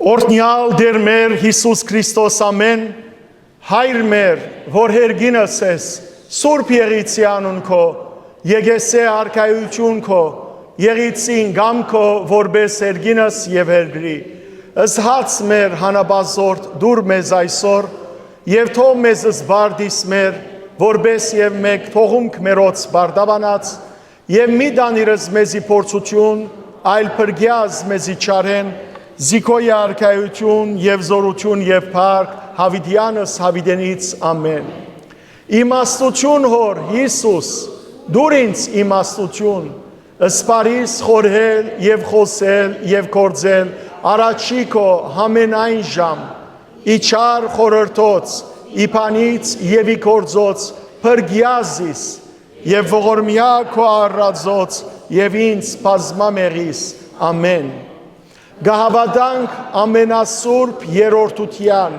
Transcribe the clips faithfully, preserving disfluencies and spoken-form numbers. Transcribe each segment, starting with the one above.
Օրհնեալ Տէր մեր Յիսուս Քրիստոս, ամէն։ Հայր մեր, որ երկինս ես, սուրբ եղիցի անուն քո, եկեսէ արքայութիւն քո, եղիցին կամ քո, որպես երկինս եւ երկրի։ Զհաց մեր հանապազորդ դուր մեզ այսօր, եւ թող մեզ զբարդիս մեր, որպես եւ մեկ թողունք մերոց բարդաւանած, եւ մի տանիրս մեզի փորձութիւն, այլ փրկեաս մեզի չարէն, զիքոյ արքայութիւն եւ զօրութիւն եւ փառք, յաւիտեանս յաւիտենից, ամէն։ Իմաստութիւն Հօր, Յիսուս, դուր ինձ իմաստութիւն, սպարիս խորհել եւ խօսել եւ գործել, առաջի քո, համենայն ժամ, ի չար խորհրդոց, ի բանից եւ ի գործոց, փրկեա զիս, եւ ողորմեայ քո առածոց, եւ ինձ բազմամեղիս, ամէն։ Կհաւատանք ամենասուրբ երրորդութեան,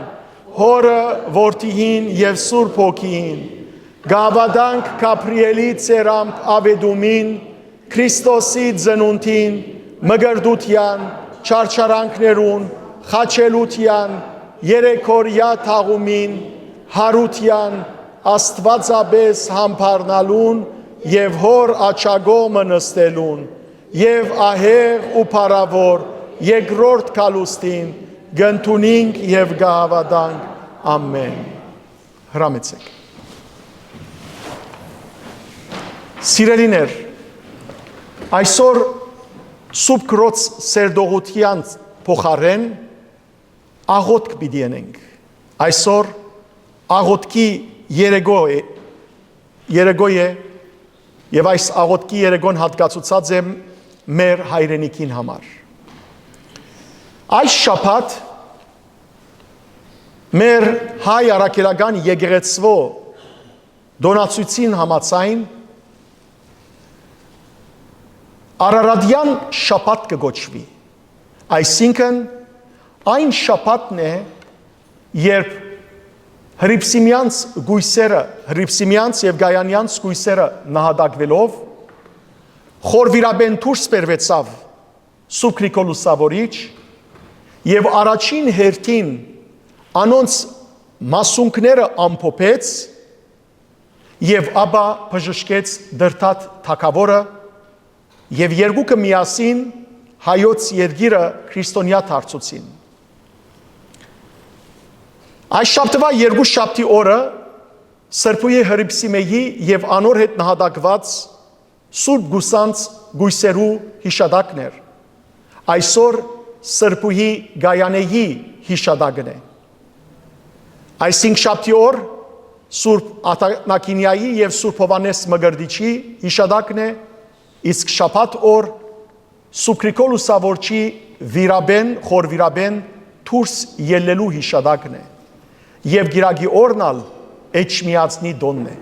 Հօրը, Որդիին եւ Սուրբ Հոգիին։ Կհաւատանք Գաբրիէլի ծերամբ աւետումին, Քրիստոսի ծնունդին, մկրտութեան, չարչարանքներուն, խաչելութեան, երեքօրեայ թաղումին, յարութեան, աստուածապէս համբարնալուն եւ Հօր աջակողմը նստելուն, եւ ահեղ ու փառաւոր երկրորդ գալուստին, կ'ընդունինք եւ կհաւատանք։ Ամէն։ Հրամեցէք։ Սիրելիներ, այսօր Սուրբ Քրոց սերտողութեան փոխարէն աղօթք պիտի ընենք։ Այսօր աղօթքի երեկո է, երեկո է, եւ այս աղօթքի երեկոն յատկացուցած է մեր հայրենիքին համար։ Այս շաբաթ մեր հայ առաքելական եկեղեցւոյ տօնացոյցին համաձայն, Արարատեան շաբաթ կը կոչուի, այսինքն՝ այն շաբաթն է, երբ Հռիփսիմեանց կոյսերը, Հռիփսիմեանց եւ Գայանեանց կոյսերը նահատակուելով, խորվիրապէն դուրս բերուեցաւ Սուրբ Գրիգոր Լուսաւորիչ եւ առաջին հերթին անոնց մասունքները ամփոփեց եւ ապա բժշկեց Դրդատ թագաւորը եւ երկուքը միասին հայոց երկիրը քրիստոնեայ դարձուցին։ Այս շաբթուայ երկու շաբթի օրը Սրբուհի Հռիփսիմեի եւ անոր հետ նահատակուած Սուրբ Կուսանց կոյսերու յիշատակն էր։ Այսօր Սրբուհի Գայանեի յիշատակն է։ Այսինքն շաբթի օր Սուրբ Աթանագինիայի եւ Սուրբ Հովհաննէս Մկրտիչի յիշատակն է, իսկ շաբաթ օր Սուրբ Գրիգոր Լուսաւորչի վիրապէն, խորվիրապէն դուրս ելլելու յիշատակն է եւ կիրակի օրն ալ Էջմիածնի տօնն է։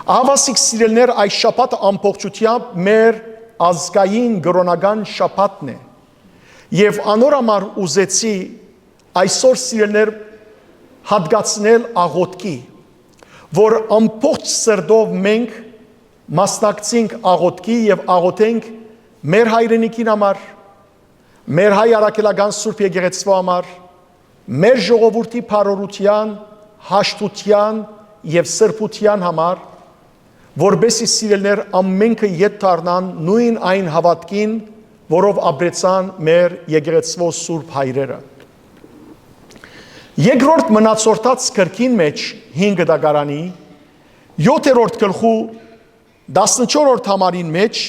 Ահաւասիկ սիրելիներ, այս շաբաթը ամբողջութեամբ մեր ազգային կրօնական շաբաթն է եւ անոր համար ուզեցի այսօր, սիրելիներ, յատկացնել աղօթքի, որ ամբողջ սրտով մենք մասնակցենք աղօթքի եւ աղօթենք մեր հայրենիքին համար, մեր հայ առաքելական Սուրբ Եկեղեցւոյ համար, մեր ժողովուրդի բարօրութեան, հաշտութեան եւ սրբութեան համար, որպէս զի, սիրելիներ, ամենքը ետ դառնան նոյն այն հաւատքին, որով ապրեցան մեր եկեղեցւոյ սուրբ հայրերը։ Երկրորդ Մնացորդաց գրքին մէջ, հինգ դագարանի, յոթերորդ գլխու տասնչորսերորդ համարին մէջ,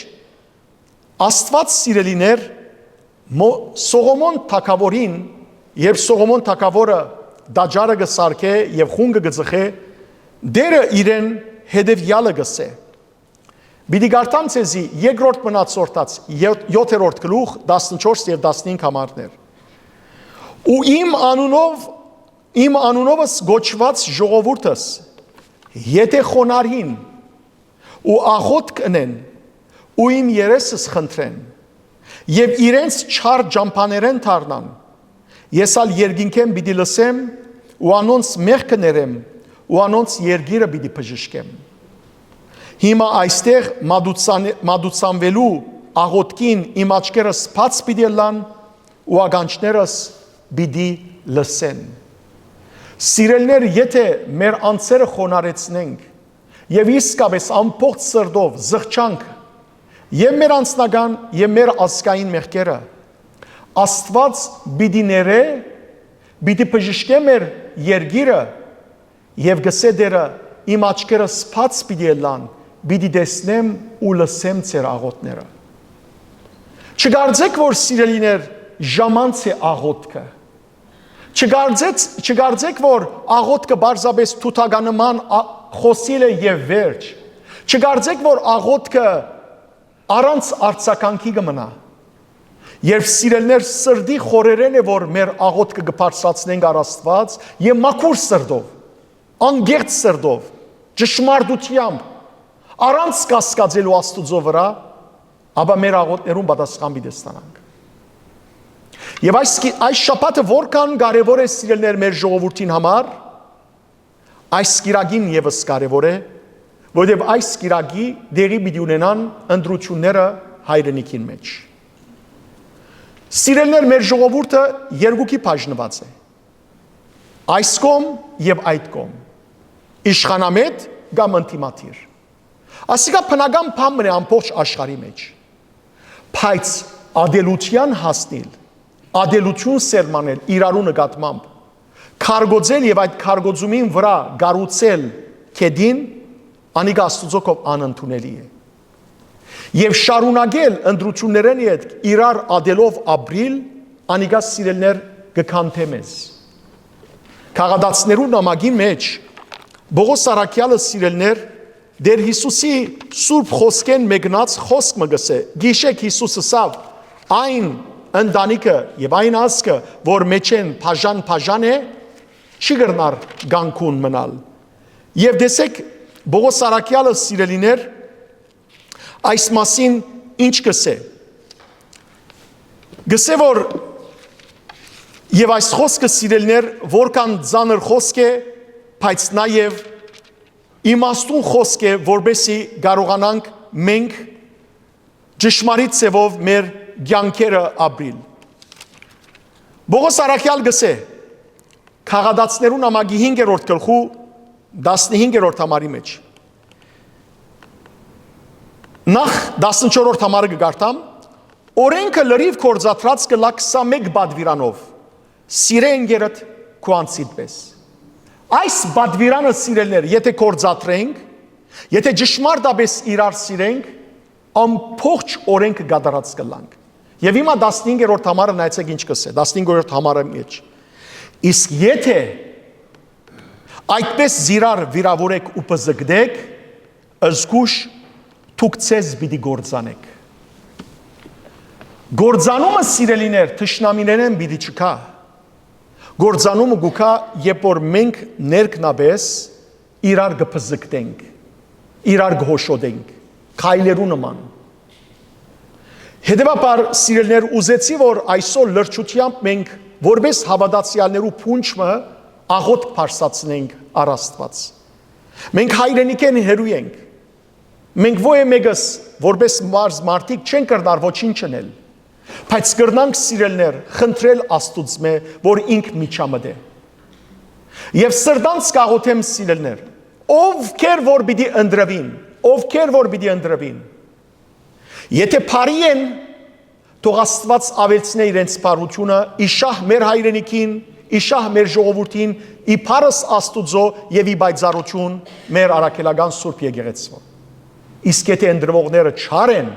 Աստուած, սիրելիներ, Մո-, Սողոմոն թագաւորին, երբ Սողոմոն թագաւորը տաճարը կը սարքէ եւ խունկը կը ծխէ, Տէրը իրեն հետեւեալը կ'ըսէ։ Պիտի կարդամ ձեզի երկրորդ Մնացորդաց, յոթ-, յոթերորդ գլուխ, տասնչորս եւ տասնհինգ համարներ։ Ու իմ անունով, իմ անունովս կոչուած ժողովուրդս, եթէ խոնարհին ու աղօթք ընեն ու իմ երեսս խնդրեն եւ իրենց չար ճամբաներէն դառնան, ես ալ երկինքէն պիտի լսեմ ու անոնց մեղքը ներեմ ու անոնց երկիրը պիտի բժշկեմ։ Հիմա այստեղ մատուցան-, մատուցանուելու աղօթքին իմ աչքերս բաց պիտի ըլլան ու ականջներս պիտի լսեն։ Սիրելիներ, եթէ մեր անձերը խոնարհեցնենք եւ իսկապէս ամբողջ սրտով զղջանք եւ մեր անձնական եւ մեր ազգային մեղքերը, Աստուած պիտի ներէ, պիտի բժշկէ մեր երկիրը, եւ կ'ըսէ Տէրը, իմ աչքերս բաց պիտի ըլլան, պիտի տեսնեմ ու լսեմ ձեր աղօթքները։ Չկարծէք, որ, սիրելիներ, ժամանց է աղօթքը։ Չկարծեց, չկարծէք, որ աղօթքը պարզապէս թութականման ա-, խօսիլ է եւ վերջ։ Չկարծէք, որ աղօթքը առանց արձագանքի կը մնայ։ Երբ, սիրելիներ, սրտի խորերէն է, որ մեր աղօթքը կը բարձրացնենք առ Աստուած, եւ մաքուր սրտով, անկեղծ սրտով, ճշմարտութեամբ, առանց կասկածելու Աստուծոյ վրայ, ապա մեր աղօթքներուն պատասխան պիտի ստանանք։ Եւ այս, այս շաբաթը որքան կարեւոր է, սիրելիներ, մեր ժողովուրդին համար, այս կիրակին եւս կարեւոր է, որովհետեւ այս կիրակի տեղի պիտի ունենան ընտրութիւնները հայրենիքին մէջ։ Սիրելիներ, մեր ժողովուրդը երկուքի բաժնուած է. այս կողմ եւ այդ կողմ, իշխանամետ կամ ընդդիմադիր։ Ասիկա բնական բան մըն է ամբողջ աշխարհի մէջ։ Բայց ատելութեան հասնիլ, ատելութիւն սերմանել իրարու նկատմամբ, քարկոծել եւ այդ քարկոծումին վրայ կառուցել գետին, անիկա Աստուծոյ կողմէ անընդունելի է։ Եւ շարունակել ընտրութիւններէն ետք իրար ատելով ապրիլ, անիկա, սիրելիներ, կը քանդէ մեզ։ Քաղատացիներու նամակին մէջ Պողոս առաքեալը, սիրելիներ, Տէր Յիսուսի սուրբ խօսքէն մեկնած խօսք մը կ'ըսէ. «Գիշեկ Յիսուս ըսաւ. "Այն ընտանիքը եւ այն ազգը, որ մէջէն բաժան-բաժան է, չի կրնար կանգուն մնալ"»։ Եւ տեսէք, Պողոս առաքեալը, սիրելիներ, այս մասին ինչ կ'ըսէ։ Կ'ըսէ, որ, եւ այս խօսքը, սիրելիներ, որքան ծանր խօսք է, բայց նաեւ իմաստուն խօսք է, որպեսզի կարողանանք մենք ճշմարիտ ձեւով մեր կեանքերը ապրիլ։ Պողոս առաքեալ կ'ըսէ Քաղատացիներու նամակի հինգերորդ գլխու տասնհինգերորդ համարի մէջ։ Նախ տասնչորրորդ համարը կը կարդամ. «Օրէնքը լրիւ գործադրած կ'ըլլայ քսանմէկ պատուիրանով. "Սիրէ ընկերդ քու անձիդ պէս"»։ Այս պատուիրանը, սիրելիներ, եթէ գործադրենք, եթէ ճշմարտապէս իրար սիրենք, ամբողջ օրէնքը կատարած կ'ըլլանք։ Եւ հիմա տասնհինգերորդ համարը նայեցէք ինչ կ'ըսէ, տասնհինգերորդ համարը մէջ. "Իսկ եթէ այդպէս զիրար վիրաւորէք ու պզկտեք, զգուշ դուք ձեզ պիտի կործանէք"։ Կործանումը, սիրելիներ, թշնամիներէն պիտի չգայ։ Կործանումը կու գայ, երբ որ մենք ներքնապէս իրար կը պզկտենք, իրար կը հոշոտենք, քայլերու նման։ Հետեւաբար, սիրելիներ, ուզեցի, որ այսօր լրջութեամբ մենք, որպես հաւատացեալներու փունջ մը, աղօթք բարձրացնենք առ Աստուած։ Մենք հայրենիքէն հեռու ենք։ Մենք ոյ մեկս, որպես մարզ մարդիկ, չեն կրնար ոչինչ ընել, բայց կրնանք, սիրելիներ, խնդրել Աստուծմէ, որ ինք միջամտէ։ Եւ սրտանց կաղոթեմ, սիրելիներ, ովքեր որ պիտի ընտրուին, ովքեր որ պիտի ընտրուին, եթէ բարի են, թող Աստուած աւելցնէ իրենց բարութիւնը ի շահ մեր հայրենիքին, ի շահ մեր ժողովուրդին, ի փառս Աստուծոյ եւ ի պայծառութիւն մեր առաքելական Սուրբ Եկեղեցւոյ։ Իսկ եթէ ընտրուողները չար են,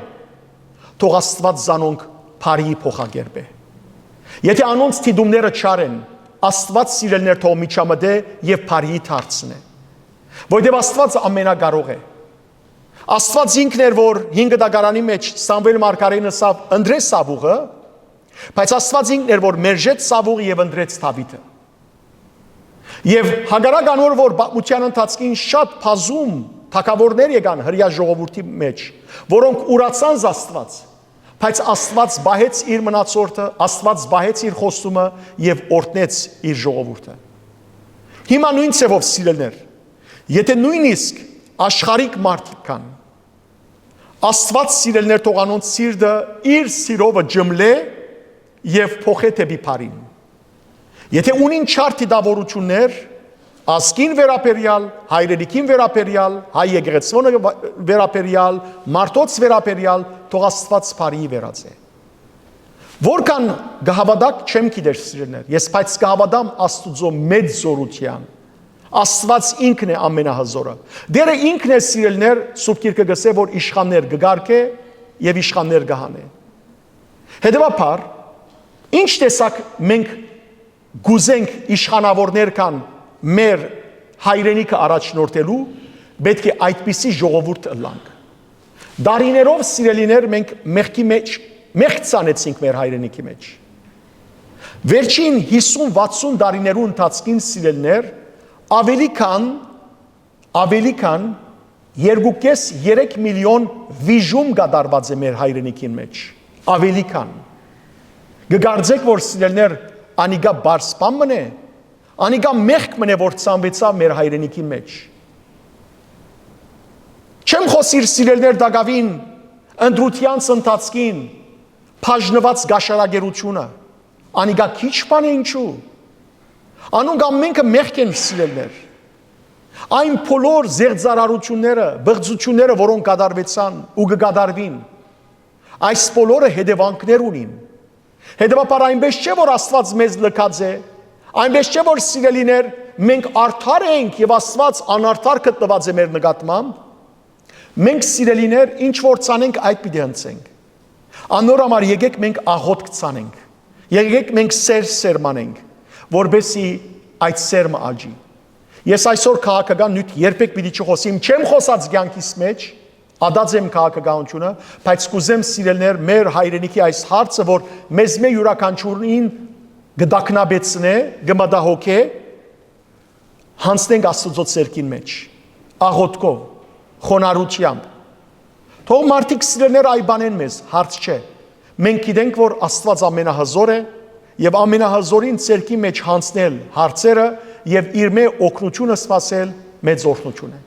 թող Աստուած զանոնք բարիի փոխակերպէ։ Եթէ անոնց դիտումները չար են, Աստուած, սիրելիներ, թող միջամտէ եւ բարիի դարձնէ։ Որովհետեւ Աստուած ամենակարող է։ Աստուած ինքն էր, որ հին կտակարանի մէջ Սամուէլ մարգարէին ըսաւ. "Ընտրէ Սաւուղը", բայց Աստուած ինքն էր, որ մերժեց Սաւուղը եւ ընտրեց Դաւիթը։ Եւ հակառակ անոր, որ պատմութեան ընթացքին շատ բազում թագաւորներ եկան Հրեայ ժողովուրդի մէջ, որոնք ուրացան Աստուած, բայց Աստուած պահեց իր մնացորդը, Աստուած պահեց իր խոստումը եւ օրհնեց իր ժողովուրդը։ Հիմա նոյն ձեւով, սիրելիներ, եթէ նոյնիսկ աշխարհիկ մարդիկ կան, Աստուած, սիրելիներ, թող անոնց սիրտը իր սիրովը ջմլէ եւ փոխէ դէպի բարին։ Եթէ ունին չար դիտաւորութիւններ, ազգին վերաբերեալ, հայրենիքին վերաբերեալ, հայ եկեղեցւոյ վերաբերեալ, մարդոց վերաբերեալ, թող Աստուած բարի եղած է։ Որքան կը հաւատաք, չեմ գիտեր, սիրելիներ, ես, բայց կը հաւատամ Աստուծոյ մեծ զօրութեան։ Աստուած ինքն է ամենահզօրը։ Տէրը ինքն է, սիրելիներ, Սուրբ Գիրքը կ'ըսէ, որ իշխաններ կը կարգէ եւ իշխաններ կը հանէ։ Հետեւաբար, ինչ տեսակ մենք կ'ուզենք իշխանաւորներ կան մեր հայրենիքը առաջնորդելու, պէտք է այդպիսի ժողովուրդ ըլլանք։ Տարիներով, սիրելիներ, մենք մեղքի մեջ, մեղք ցանեցինք մեր հայրենիքի մեջ։ Վերջին հիսուն վաթսուն տարիներու ընթացքին, սիրելիներ, ավելի քան, ավելի քան երկու կէս երեք միլիոն վիժում կատարուած է մեր հայրենիքին մեջ։ Ավելի քան։ Կը կարծէք, որ, սիրելիներ, անիկա պարզ բան մըն է, անիկա մեղք մըն է, որ ցանուեցաւ մեր հայրենիքին մեջ։ Չեմ խօսիր, սիրելիներ, տակաւին ընտրութեանց ընթացքին բաժնուած կաշառակերութիւնը, անիկա քիչ բան է, ինչու։ Անոնք ամենքը մեղք են, սիրելիներ։ Այն բոլոր զեղծարարութիւնները, բղծութիւնները, որոնք կատարուեցան ու կը կատարուին, այս բոլորը հետեւանքներ ունին։ Հետեւաբար, այնպէս չէ, որ Աստուած մեզ լքած է, այնպէս չէ, որ, սիրելիներ, մենք արդար ենք եւ Աստուած անարդար գտնուած է մեր նկատմամբ։ Մենք, սիրելիներ, ինչ որ ցանենք, այդ պիտի հնձենք։ Անոր համար եկեք մենք աղօթք ցանենք, եկեք մենք սեր սերմանենք, որպեսզի այդ սերմը աճի։ Ես այսօր քաղաքական նիւթ երբեք պիտի չխօսիմ, չեմ խօսած կեանքիս մեջ, ատած եմ քաղաքականութիւնը, բայց կ'ուզեմ, սիրելիներ, մեր հայրենիքի այս հարցը, որ մեզմէ իւրաքանչիւրին կը տագնապեցնէ, կը մտահոգէ, յանձնենք Աստուծոյ ձեռքին մեջ, աղօթքով, խոնարհութեամբ։ Թող մարդիկ, սիրելիներ, այ բանեն մեզ, հարց չէ։ Մենք գիտենք, որ Աստուած ամենահզօր է եւ ամենահզօրին ձեռքի մեջ յանձնել հարցերը եւ իրմէ օգնութիւնը սպասել մեծ օրհնութիւն է։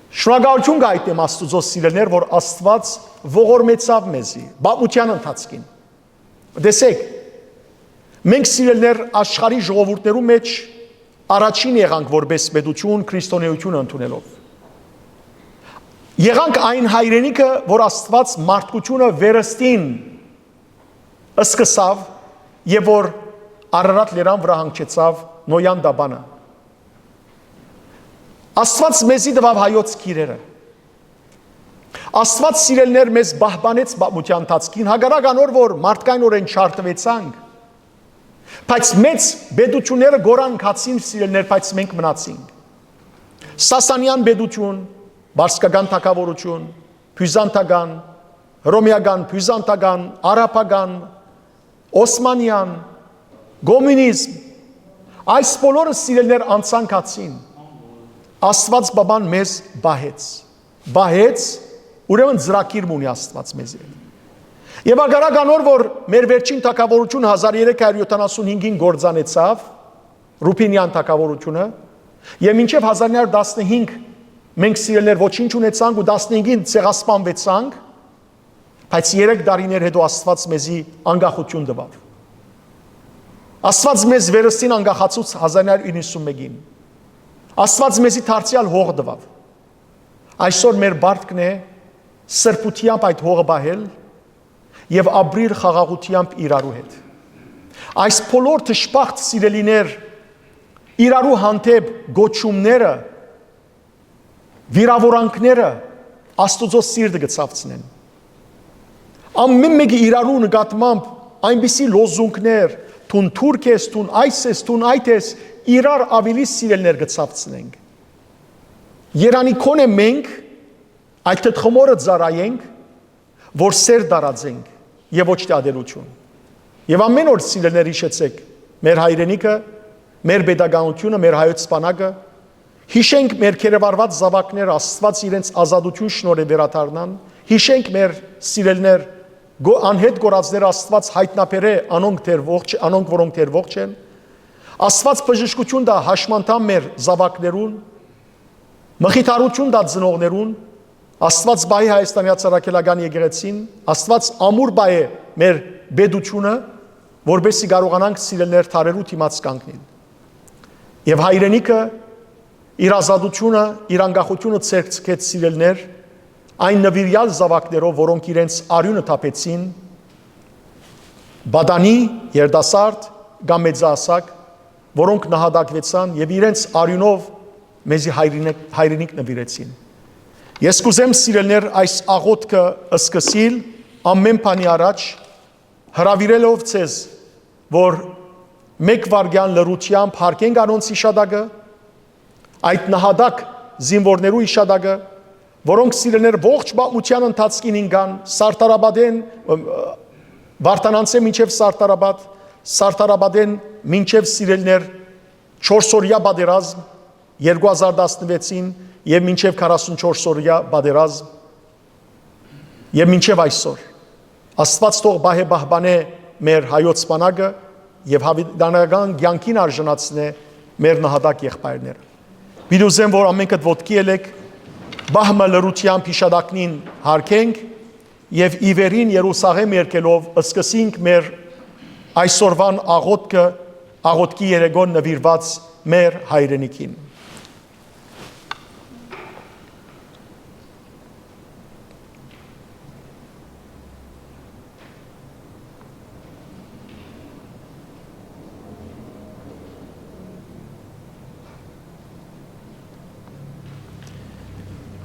Շնորհակալութիւն կ'այտնեմ Աստուծոյ, սիրելիներ, որ Աստուած ողորմեցաւ մեզի պատմութեան ընթացքին։ Տեսեք, մենք, սիրելիներ, աշխարհի ժողովուրդներու մեջ առաջին եղանք որպէս պետութիւն քրիստոնէութիւնը ընդունելով։ Եղանք այն հայրենիքը, որ Աստուած մարդկութիւնը վերստին սկսաւ եւ որ Արարատ լերան վրայ հանգչեցաւ Նոյան տապանը։ Աստուած մեզի տուաւ հայոց գիրերը։ Աստուած, սիրելիներ, մեզ պահպանեց պատմութեան ընթացքին, հակառակ անոր, որ մարդկայնօրէն չարթուեցանք, բայց մեծ պետութիւնները կորան, գացին, սիրելիներ, բայց մենք մնացինք։ Սասանեան պետութիւն, պարսկական թագաւորութիւն, բիւզանդական, հռոմեական, բիւզանդական, արաբական, օսմանեան, կոմունիզմ, այս բոլորը, սիրելիներ, անցան, գացին։ Աստուած պապան մեզ պահեց, պահեց, ուրեմն ծրագիր մը ունի Աստուած մեզի հետ։ Եւ հակառակ անոր, որ մեր վերջին թագաւորութիւնը հազար երեք հարյուր յոթանասուն հինգին կործանեցաւ, Ռուբինեան թագաւորութիւնը, եւ մինչեւ հազար նոր տասնհինգ մենք, սիրելիներ, ոչինչ ունեցանք ու տասնհինգին ցեղասպանուեցանք, բայց երեք տարիներ հետո Աստուած մեզի անկախութիւն տուաւ։ Աստուած մեզ վերստին անկախացուց հազար նոր իննսուն մէկին։ Աստուած մեզի դարձեալ հող տուաւ։ Այսօր մեր պարտքն է սրբութեամբ այդ հողը պահել եւ ապրիլ խաղաղութեամբ իրարու հետ։ Այս բոլոր դժբախտ, սիրելիներ, իրարու հանդէպ գոչումները, վիրաւորանքները Աստուծոյ սիրտը կը ցաւցնեն։ Ամէն մէկը իրարու նկատմամբ այնպիսի լոզունգներ, «Դուն թուրք ես, դուն այս ես, դուն այդ ես», իրար ավելի, սիրելիներ, կը ցաւցնենք։ Երանի քոնէ մենք այդ թթխմորը ծառայենք, որ սեր տարածենք եւ ոչ թէ ատելություն։ Եւ ամէն օր, սիրելիներ, յիշեցէք մեր հայրենիքը, մեր պետականութիւնը, մեր հայոց սպանակը, յիշենք մեր գերեվարուած զաւակները, Աստուած իրենց ազատութիւն շնորհէ վերադառնան, յիշենք մեր, սիրելիներ, գո-, անհետ կորածները, Աստուած յայտնաբերէ անոնք, դեռ ողջ, անոնք, որոնք դեռ ողջ են, Աստուած բժշկութիւն տայ հաշմանդամ մեր զաւակներուն, մխիթարութիւն տայ ծնողներուն, Աստուած պահի Հայաստանի Ածառագելական Եկեղեցին, Աստուած ամուր պահէ մեր պետությունը, որպեսզի կարողանանք, սիրելիներ, դարերու դիմաց կանգնել։ Եւ հայրենիքը իր ազատությունը, իր անկախությունը ձեռք ձգեց, սիրելիներ, այն նվիրյալ զաւակներով, որոնք իրենց արիւնը թափեցին, պատանի, երիտասարդ կամ մեծահասակ, որոնք նահատակուեցան եւ իրենց արիւնով մեզի հայրենիք, հայրենիք նուիրեցին։ Ես կ'ուզեմ, սիրելիներ, այս աղօթքը սկսիլ ամէն բանի առաջ, հրաւիրելով ձեզ, որ մէկ վայրկեան լռութեամբ յարգենք անոնց յիշատակը, այդ նահատակ զինուորներու յիշատակը, որոնք, սիրելիներ, ողջ պատմութեան ընթացքին ինկան Սարդարապատէն, ը, Վարդանանցէ մինչեւ Սարդարապատ, Սարդարապատէն մինչեւ, սիրելիներ, չորս օրեայ պատերազմ, երկու հազար տասնվեցին, եւ մինչեւ քառասունչորս օրեայ պատերազմ, եւ մինչեւ այսօր։ Աստուած թող պահէ պահպանէ մեր հայոց բանակը եւ հաւիտանական կեանքին արժանացնէ մեր նահատակ եղբայրները։ Պիտի ուզեմ, որ ամէնքդ ոտքի ելեք, պահ մը լռութեամբ յիշատակին յարգենք եւ ի վերին Երուսաղէմ երգելով սկսենք մեր այսօրուան աղօթքը, աղօթքի երեկոն նուիրուած մեր հայրենիքին։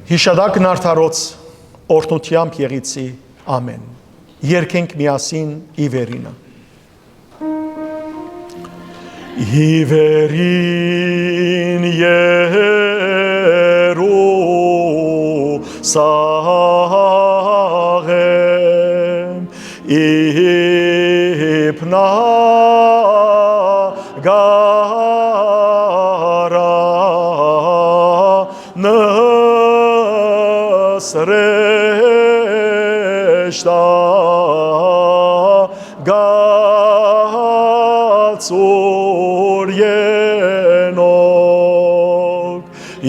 Յիշատակն արդարոց օրհնութեամբ եղիցի։ Ամէն։ Երգենք միասին ի վերինը։ Ի վերին Երուսաղէմ, իբնագարա նս հրեշտակաց ուրի յենոք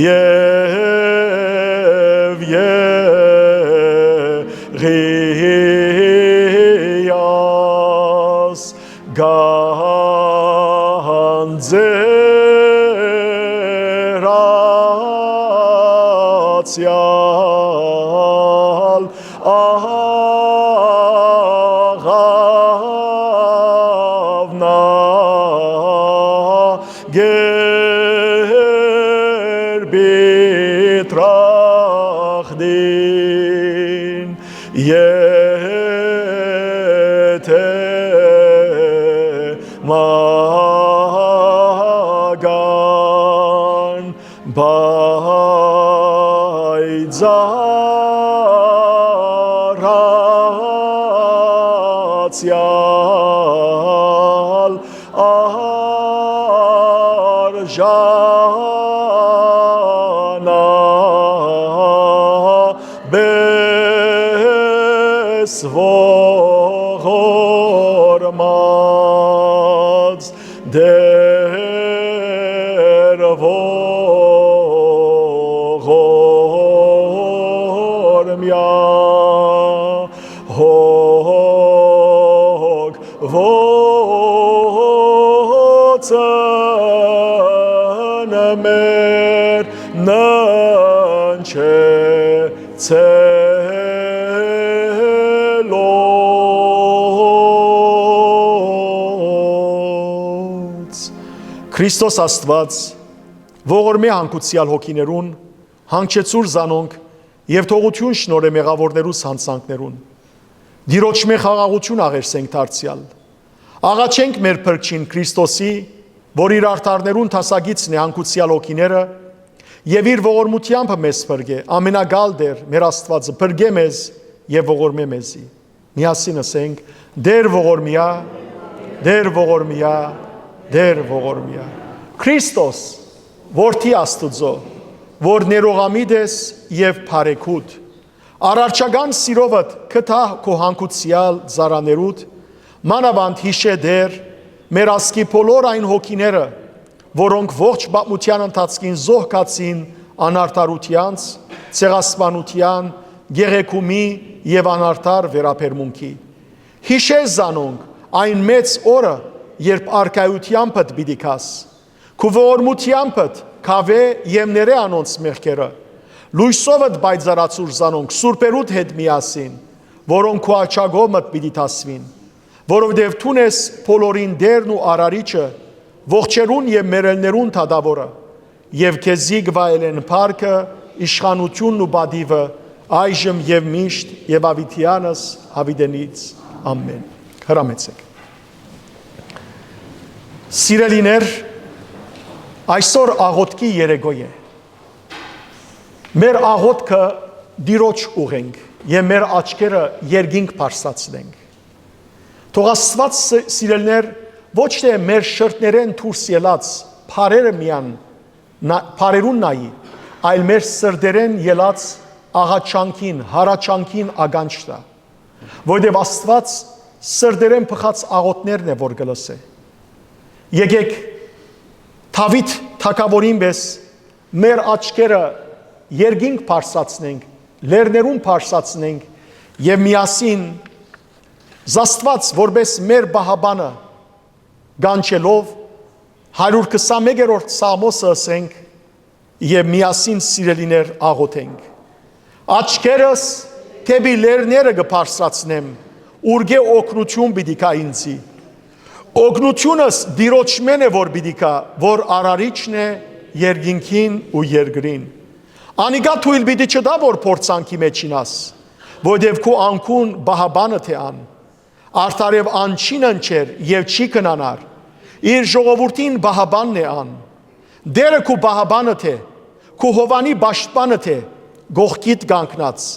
եւ եղիաս գանձերացեալ աղաւնա գերբի տրախտին, եթէ մական պայծառացեալ արժանա պէս ողորմած Տէր ողորմեայ, հոգւոցն մեր ննջեցելոց։ Քրիստոս Աստուած, ողորմէ հանգուցեալ հոգիներուն, հանգչեցուր զանոնք եւ թողութիւն շնորհէ մեղաւորներուս յանցանքներուն։ Տիրոջմէ խաղաղութիւն աղերսենք դարձեալ։ Աղաչենք մեր Փրկչին Քրիստոսի, որ իր արդարներուն դասագիծն է հանգուցեալ հոգիները, եւ իր ողորմութեամբը մեզ փրկէ, ամենակալ Տէր, մեր Աստուածը, փրկէ մեզ եւ ողորմէ մեզի։ Միասին ըսենք. «Տէր ողորմեայ, Տէր ողորմեայ, Տէր ողորմեայ»։ Քրիստոս, որդի Աստուծոյ, որ ներողամիտ ես եւ բարեգութ, արարչական սիրովդ գթա քո հանգուցեալ ծառաներուդ, մանաւանդ յիշէ Տէր մեր ազգի բոլոր այն հոգիները, որոնք ողջ պատմութեան ընթացքին զոհ գացին անարդարութեանց, ցեղասպանութեան, գեղեգումի եւ անարդար վերաբերմունքի։ Յիշէ զանոնք այն մեծ օրը, երբ արքայութեամբդ պիտի գաս։ Քու ողորմութեամբդ գաւէ եւ ներէ անոնց մեղքերը։ Լոյսովդ պայծառացուր զանոնք սուրբերուդ հետ միասին, որոնք քու աջակողմդ պիտի դասուին, որովհետեւ դուն ես բոլորին Տէրն ու Արարիչը, ողջերուն եւ մեռելներուն դատաւորը, եւ քեզի կը վայելեն փառքը, իշխանութիւնն ու պատիւը, այժմ եւ միշտ եւ աւիտեանս աւիտենից։ Ամէն։ Հրամեցէք։ Սիրելիներ, այսօր աղօթքի երեկոյ է։ Մեր աղօթքը Տիրոջ ուղենք եւ մեր աչքերը երկինք բարձրացնենք։ Թող Աստուած, ս-, սիրելիներ, ոչ թէ մեր շրթներէն դուրս ելած բառերը միան, նա-, բառերուն նայի, այլ մեր սրտերէն ելած աղաչանքին, հառաչանքին ականջ տայ, որովհետեւ Աստուած սրտերէն բխած աղօթքներն է, որ կը լսէ։ Եկէք Դաւիթ թագաւորին պէս մեր աչքերը երկինք բարձրացնենք, լեռներուն բարձրացնենք եւ միասին Աստուած որպէս մեր պահապանը կանչելով հարիւր քսանմեկերորդ Սաղմոսը ըսենք եւ միասին, սիրելիներ, աղօթենք։ Աչքերս դէպի լեռները կը բարձրացնեմ, ուրկէ օգնութիւն պիտի գայ ինծի։ Օգնութիւնս Տիրոջմէն է, որ պիտի գայ, որ Արարիչն է երկինքին ու երկրին։ Անիկա թոյլ պիտի չտայ, որ փորձանքի մէջ իյնաս, որովհետեւ քու անկուն պահապանդ է ան։ Արդարեւ ան չի ննջեր եւ չի քնանար։ Իր ժողովուրդին պահապանն է ան։ Տէրը քու պահապանդ է, քու հովանի պաշտպանդ է, կողքիդ կանգնած։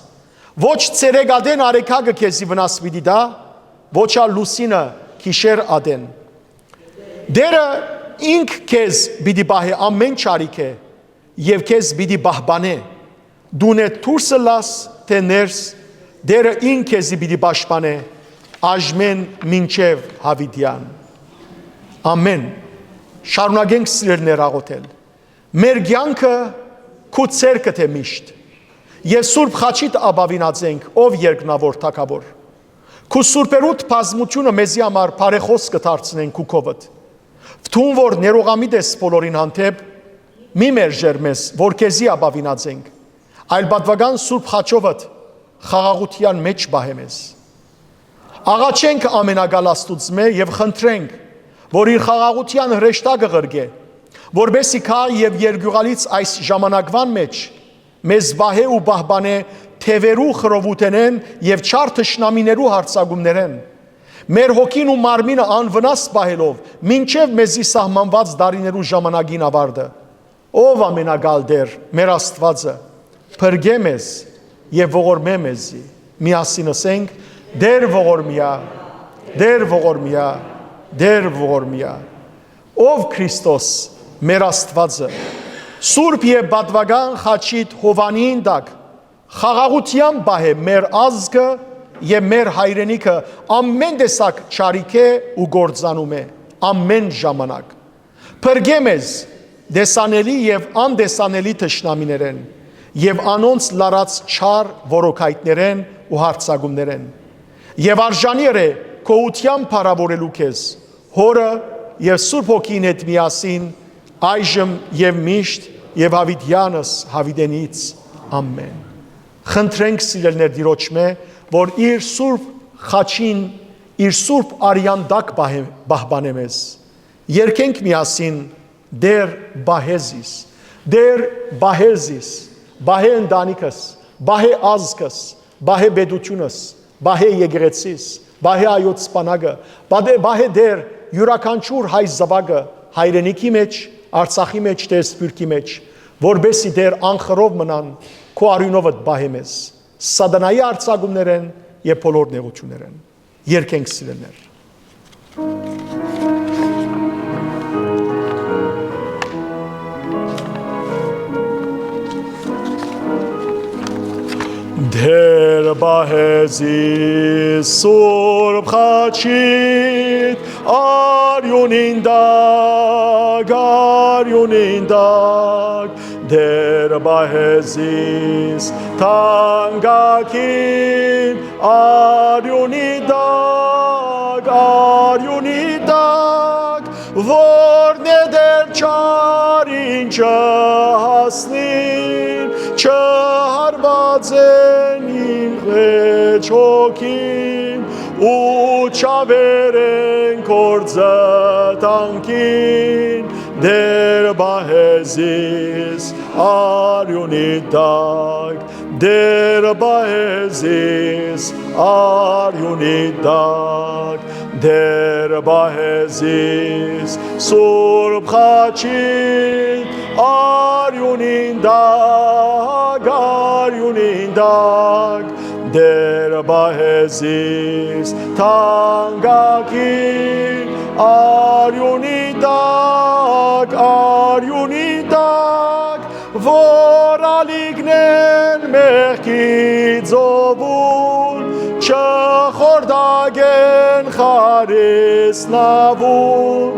Ոչ ցերեկ ատեն արեգակը քեզի վնաս պիտի տայ, ոչ ալ լուսինը գիշեր ատեն։ Տէրը ինք քեզ պիտի պահէ ամէն չարիքէ եւ քեզ պիտի պահպանէ։ Դունէ դուրս ըլլաս թէ ներս, Տէրը ինք քեզի պիտի պաշտպանէ, աժմէն մինչեւ յաւիտեան։ Ամէն։ Շարունակենք, սիրելիներ, աղօթել։ Մեր կեանքը քու ձեռքդ է միշտ։ Եւ Սուրբ Խաչիդ ապաւինած ենք, ով երկնաւոր թագաւոր։ Քու սուրբերուդ բազմութիւնը մեզի համար բարեխօս կը դարձնեն քու քովդ։ Դուն որ ներողամիտ ես բոլորին հանդէպ, մի մերժեր մեզ, որ քեզի ապաւինած ենք, այլ պատուական Սուրբ Խաչովդ խաղաղութեան մէջ պահէ մեզ։ Աղաչենք Ամենակալ Աստուծմէ եւ խնդրենք, որ իր խաղաղութեան հրեշտակը ղրկէ, որպէսզի գայ եւ երկիւղալից այս ժամանակուան մէջ մեզ պահէ ու պահպանէ թեւերու խռովութենէն եւ չար թշնամիներու յարձակումներէն, մեր հոգին ու մարմինը անվնաս պահելով մինչեւ մեզի սահմանուած տարիներու ժամանակին աւարտը։ Ով Ամենակալ Տէր, մեր Աստուածը, փրկէ մեզ եւ ողորմէ մեզի։ Միասին ըսենք. «Տէր ողորմեա, Տէր ողորմեա, Տէր ողորմեա»։ Ով Քրիստոս, մեր Աստուածը, Սուրբ եւ Պատուական Խաչիդ հովանին տակ խաղաղութեան պահէ մեր ազգը եւ մեր հայրենիքը ամէն տեսակ չարիքէ ու կործանումէ, ամէն ժամանակ։ Փրկէ մեզ տեսանելի եւ անտեսանելի թշնամիներէն եւ անոնց լարած չար որոքայտներէն ու յարձակումներէն։ Եւ արժանի ըրէ գոհութեան փառաւորելու քեզ, Հօրը եւ Սուրբ Հոգին հետ միասին, այժմ եւ միշտ եւ յաւիտեանս յաւիտենից։ Ամէն։ Խնդրենք, սիրելիներ, Տիրոջմէ, որ իր Սուրբ Խաչին, իր Սուրբ արեան տակ պահ-, պահպանէ մեզ։ Երգենք միասին. «Տէր, պահէ զիս, Տէր, պահէ զիս, պահէ ընտանիքս, պահէ ազգս, պահէ պետությունս, պահէ եկեղեցիս, պահէ հայոց բանակը, պահէ, պահէ Տէր, իւրաքանչիւր հայ զաւակը հայրենիքի մէջ, Արցախի մէջ, թէ սփիւռքի մէջ, որպէսզի Տէր անխռով մնան քու արիւնովդ պահէ մեզ սատանայի յարձակումներէն եւ բոլոր նեղութիւններէն»։ Երգենք, սիրելիներ։ Տէր, պահէ զիս Սուրբ Խաչիդ արիւնին տակ, արիւնին տակ, Տէր, պահէ զիս թանկագին արիւնի տակ։ որ նետեր չարին չհասնին, չհարված են ինքն հոգին, ու չավեր են գործը տանքին, Տէր պահեզիս արիունի տակ, Տէր պահեզիս արիունի տակ, Տէր պահեզիս Սուրբ Խաչի արիունին տակ, արիունին տակ, Տէր պահեզիս թանկագին արիունի տակ, արիունի տակ, որ ալիքն են մեղքի ծովուն, չխորտակեն խարիսնաւուն,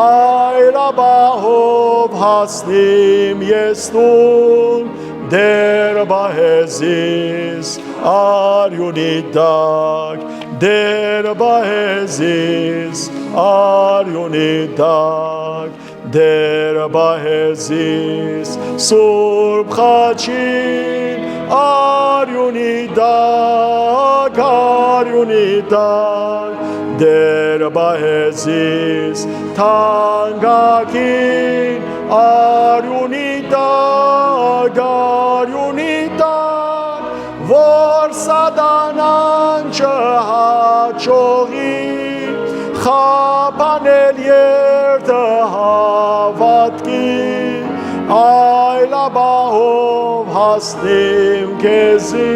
այլ աբահով հասնիմ ես տուն, Տէր պահեզիս արիունի տակ, Տէր պահեզիս արիունի տակ, Տէր պահեզիս Սուրբ Խաչին արիունի տակ, արիունի տակ, Տէր պահեզիս թանկագին արիունի տակ, արիունի տակ, որ սատանան չհաջողի խափանել երթը հաւատքի, այլ աբահով հասնիմ քեզի,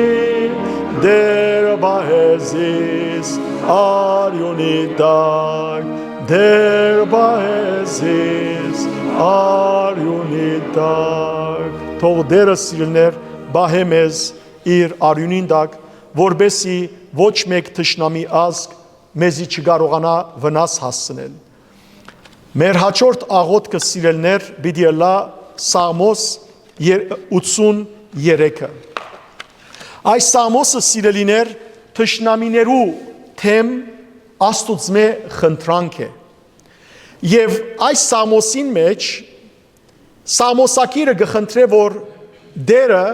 Տէր պահեզիս արիունի տակ, Տէր պահեզիս արիունի տակ։ Թող Տէրը, սիրելիներ, պահէ մեզ իր արիունին տակ, որպեսզի ոչ մէկ թշնամի ազգ մեզի չկարողանայ վնաս հասցնել։ Մեր հաջորդ աղօթքը, սիրելիներ, պիտի ըլլայ Սաղմոս եր-, ութսուն երեքը։ Այս Սաղմոսը, սիրելիներ, թշնամիներու դէմ Աստուծմէ խնդրանք է։ Եւ այս Սաղմոսին մէջ Սաղմոսագիրը կը խնդրէ, որ Տէրը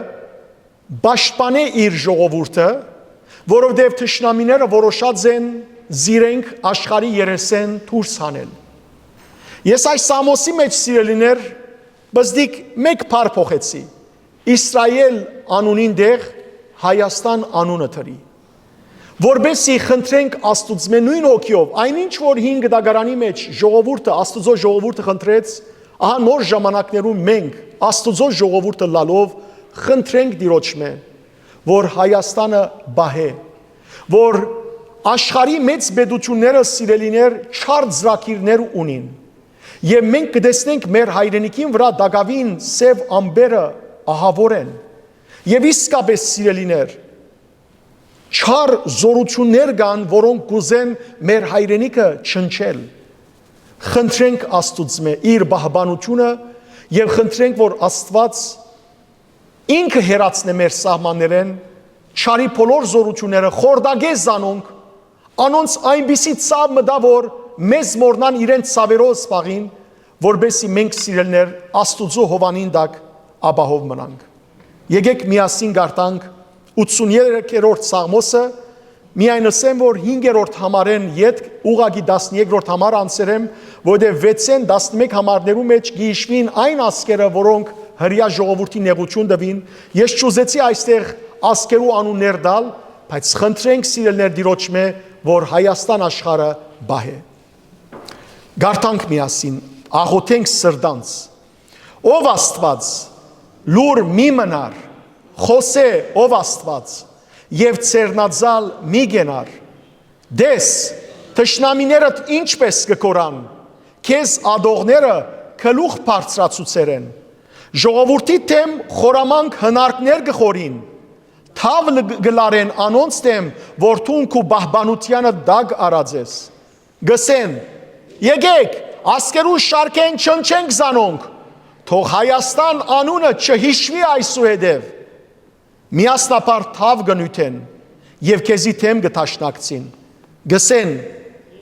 պաշտպանէ իր ժողովուրդը, որովհետեւ թշնամիները որոշած են զիրենք աշխարհի երեսէն դուրս հանել։ Ես այս Սաղմոսի մէջ, սիրելիներ, բզդիկ մէկ բառ փոխեցի. Իսրայէլ անունին տեղ Հայաստան անունը դրի, որպեսզի խնդրենք Աստուծմէ նոյն հոգիով, այնինչ որ հին գտակարանի մէջ ժողովուրդը, Աստուծոյ ժողովուրդը խնդրեց, ահա նոր ժամանակներուն մենք, Աստուծոյ ժողովուրդը ըլլալով, խնդրենք Տիրոջմէ, որ Հայաստանը պահէ, որ աշխարհի մեծ պետութիւնները, սիրելիներ, չար ծրագիրներ ունին, եւ մենք կը տեսնենք մեր հայրենիքին վրայ տակաւին սեւ ամպերը ահաւոր են։ Եւ իսկապէս, սիրելիներ, չար զօրութիւններ կան, որոնք կ'ուզեն մեր հայրենիքը չնչել։ Խնդրենք Աստուծմէ իր պահպանութիւնը եւ խնդրենք, որ Աստուած ինքը հեռացնէ մեր սահմաններէն չարի բոլոր զօրութիւնները, խորտակէ զանոնք, անոնց այնպիսի ցաւ մտայ, որ մեզ մոռնան իրենց ցաւերով զբաղին, որպեսզի մենք, սիրելիներ, Աստուծոյ հովանին տակ ապահով մնանք։ Եկէք միասին կարդանք ութսուն երեքերորդ Սաղմոսը, միայն ըսեմ, որ հինգերորդ համարէն ետք ուղղակի տասներկերորդ համարը անցեր եմ, որովհետեւ վեցէն տասնմէկ համարներու մէջ կը յիշուին այն ազգերը, որոնք հրեայ ժողովուրդին նեղութիւն տուին։ Ես չուզեցի այստեղ ազգերու անուններ տալ, բայց խնդրենք, սիրելիներ, Տիրոջմէ, որ Հայաստան աշխարհը պահէ։ Կարդանք միասին, աղօթենք սրտանց. «Ով Աստուած, լուռ մի մնար, խօսէ, ով Աստուած, եւ ձեռնածալ մի կենար։ Տես, թշնամիներդ ինչպէս կը կորան, քեզ ատողները գլուխ բարձրացուցեր են։ Ժողովուրդի դէմ խորամանկ հնարքներ կը խորին, թաւ լը-, կը լարեն անոնց դէմ, որ դուն քու պահպանութեանը տակ առած ես։ Կ'ըսեն. եկէք, ազգերու շարքէն չնչենք զանոնք, թող Հայաստան անունը չհիշուի այսուհետեւ»։ Միասնաբար թաւ կը նիւթեն եւ քեզի դէմ կը դաշնակցին։ Կ'ըսեն.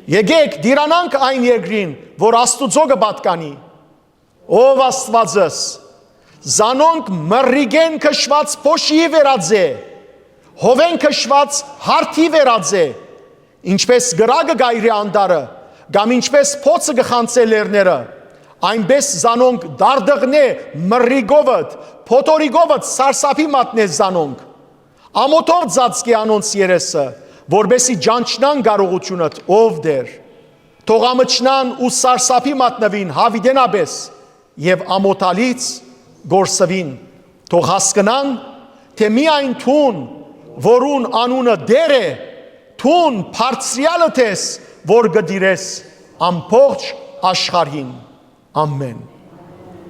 Եկեք տիրանանք այն երկրին, որ Աստուծոյ կը պատկանի։ Ով Աստուածս, զանոնք մրրիկէն քշուած փոշիի վերած է, հովէն քշուած հարթի վերած է, ինչպէս կրակը կ'այրէ անտառը, կամ ինչպէս փոցը կը խանցէ լեռները, այնպէս զանոնք դարդղնէ մրրիկովդ, փոթորիկովդ սարսափի մատնէ զանոնք։ Ամօթով ծածկէ անոնց երեսը, որպէսզի ճանչնան կարողութիւնդ, ով Տէր։ Թող ամչնան ու սարսափի մատնուին յաւիտենապէս եւ ամօթալից կորսուին։ Թող հասկնան, թէ միայն դուն, որուն անունը Տէր է, դուն բարձրեալդ ես, որ կը տիրես ամբողջ աշխարհին։ Ամեն։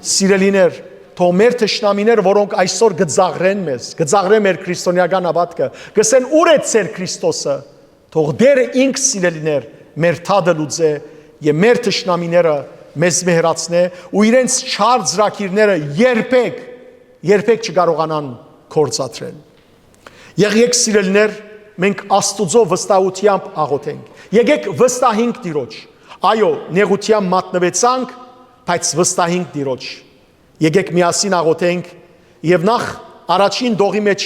Սիրելիներ, թող մեր թշնամիները, որոնք այսօր կը ծաղրեն մեզ, կը ծաղրեն մեր քրիստոնեական հաւատքը, կ'ըսեն՝ «Ո՞ւր է ձեր Քրիստոսը»։ Թող Տէրը ինք, սիրելիներ, մեր դատը լուծէ եւ մեր թշնամիները մեզմէ հեռացնէ ու իրենց չար ծրագիրները երբեք, երբեք չկարողանան գործադրել։ Եղեք, սիրելիներ, մենք Աստուծոյ վստահութեամբ աղօթենք։ Եկեք վստահենք Տիրոջ։ Այո, նեղութեան մատնուեցանք, բայց վստահենք Տիրոջ։ Եկեք միասին աղօթենք եւ նախ առաջին տողի մէջ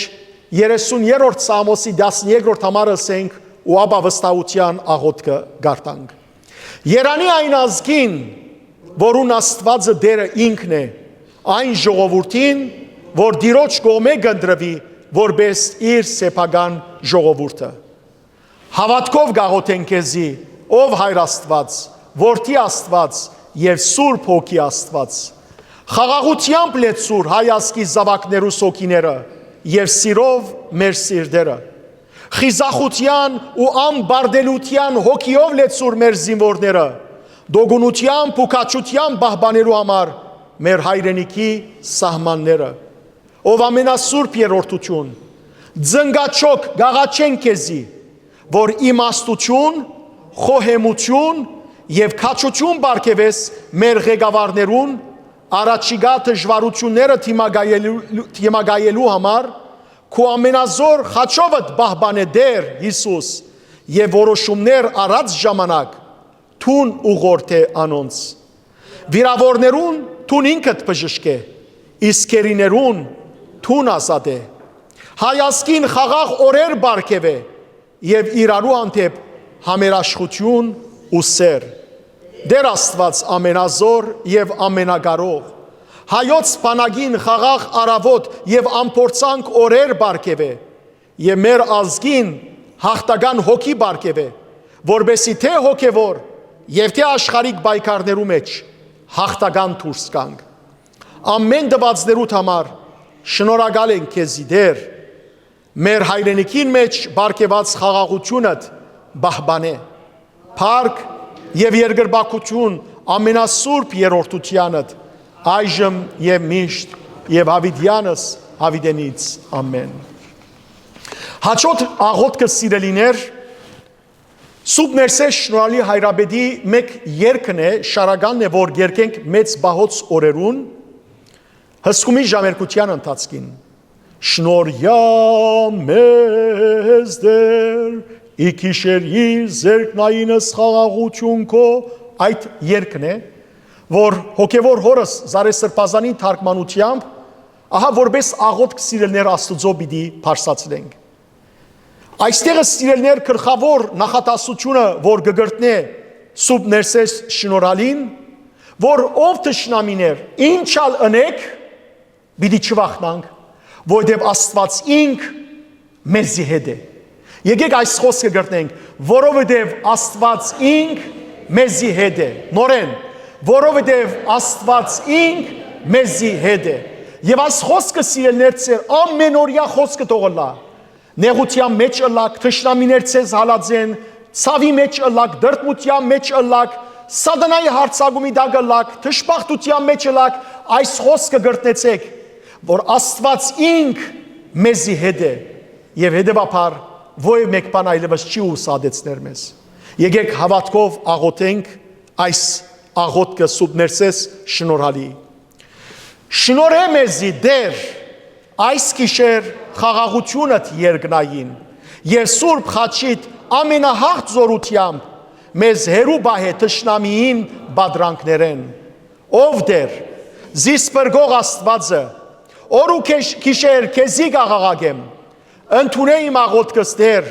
երեսուն երրորդ Սաղմոսի տասներկրորդ համարը ըսենք ու ապա վստահութեան աղօթքը կարդանք։ Երանի այն ազգին, որուն Աստուածը Տէրը ինքն է, այն ժողովուրդին, որ Տիրոջ կողմէ կ'ընտրուի որպէս իր սեփական ժողովուրդը։ Հաւատքով կ'աղօթենք քեզի, ով Հայր Աստուած, Որդի Աստուած եւ Սուրբ Հոգի Աստուած։ Խաղաղութեամբ լեցուր հայ ազգի զաւակներուս հոգիները եւ սիրով մեր սիրտերը։ Խիզախութեան ու անպարտելութեան հոգիով լեցուր մեր զինուորները, տոկունութեամբ ու քաջութեամբ պահպանելու համար մեր հայրենիքի սահմանները։ Ով ամենասուրբ երրորդութիւն, ծնկաչոք կ'աղաչենք քեզի, որ իմաստութիւն, խոհեմութիւն եւ քաջութիւն պարգեւես մեր ղեկավարներուն, առաջիկայ դժուարութիւնները դիմակայելու, դիմակայելու համար, քու ամենազոր խաչովդ պահպանէ Տէր Յիսուս եւ որոշումներ առած ժամանակ դուն ուղղորդէ անոնց։ Վիրաւորներուն դուն ինքդ բժշկէ, իսկ գերիներուն դուն ազատէ։ Հայ ազգին խաղաղ օրեր պարգեւէ եւ իրարու հանդէպ համերաշխութիւն ու սէր։ Տէր Աստուած ամենազոր եւ ամենակարող, հայոց բանակին խաղաղ առաւօտ եւ անփորձանք օրեր պարգեւէ եւ մեր ազգին յաղթական հոգի պարգեւէ, որպէսզի թէ հոգեւոր եւ թէ աշխարհիկ պայքարներու մէջ յաղթական դուրս գանք։ Ամեն տուածներուդ համար շնորհակալ ենք քեզի, Տէր։ Մեր հայրենիքին մէջ պարգեւած խաղաղութիւնդ պահպանէ։ Փառք եւ երկրպագութիւն ամենասուրբ երրորդութեանդ, այժմ եւ միշտ եւ յաւիտեանս յաւիտենից։ Ամեն։ Հաջորդ աղօթքը, սիրելիներ, Սուրբ Ներսէս Շնորհալի Հայրապետի մէկ երգն է, շարականն է, որ երգենք մեծ պահոց օրերուն, հսկումի ժամերգութեան ընթացքին։ Շնորհյա մեզ Տէր, ի գիշերի զերկնայինս խաղաղութիւն քո, այդ երգն է, որ հոգեվոր հորս Զարե Սրբազանի թարգմանութեամբ, ահա որպես աղօթք, սիրելիներ, Աստուծոյ պիտի բարձրացնենք։ Այստեղ, սիրելիներ, գլխաւոր նախադասությունը, որ կը կրկնէ Սուրբ Ներսէս Շնորհալին, որ ով թշնամիներ, ինչ ալ ընեք, պիտի չվախնանք, որովհետեւ Աստուած ինք մեզի հետ է։ Եկեք այս խոսքը կրկնենք, որովհետեւ Աստուած ինք մեզի հետ է։ Նորեն, որովհետեւ Աստուած ինք մեզի հետ է։ Եւ այս խոսքը, սիրելիներ, ձեր ամենօրյա խոսքը թող ըլլայ։ Նեղութեան մէջ ըլլաք, թշնամիներ ձեզ հալած են, ցաւի մէջ ըլլաք, դրդմութեան մէջ ըլլաք, սատանայի յարձակումի տակ ըլլաք, դժբախտութեան մէջ ըլլաք, այս խոսքը կրկնեցեք, որ Աստուած ինք մեզի հետ է, եւ հետեւաբար որեւէ մէկ բան այլեւս չի ուսատեցներ մեզ։ Եկեք հաւատքով աղօթենք այս աղօթքը Սուրբ Ներսէս Շնորհալի։ Շնորհէ մեզի, Տէր, այս գիշեր խաղաղութիւնդ երկնային եւ Սուրբ Խաչիդ ամենահաղթ զօրութեամբ մեզ հեռու պահէ թշնամիին պատրանքներէն։ Ով Տէր, զիս փրկող Աստուածը, օր ու քեշ-, գիշեր քեզի կաղաղակեմ, ընդունէ իմ աղօթքս Տէր,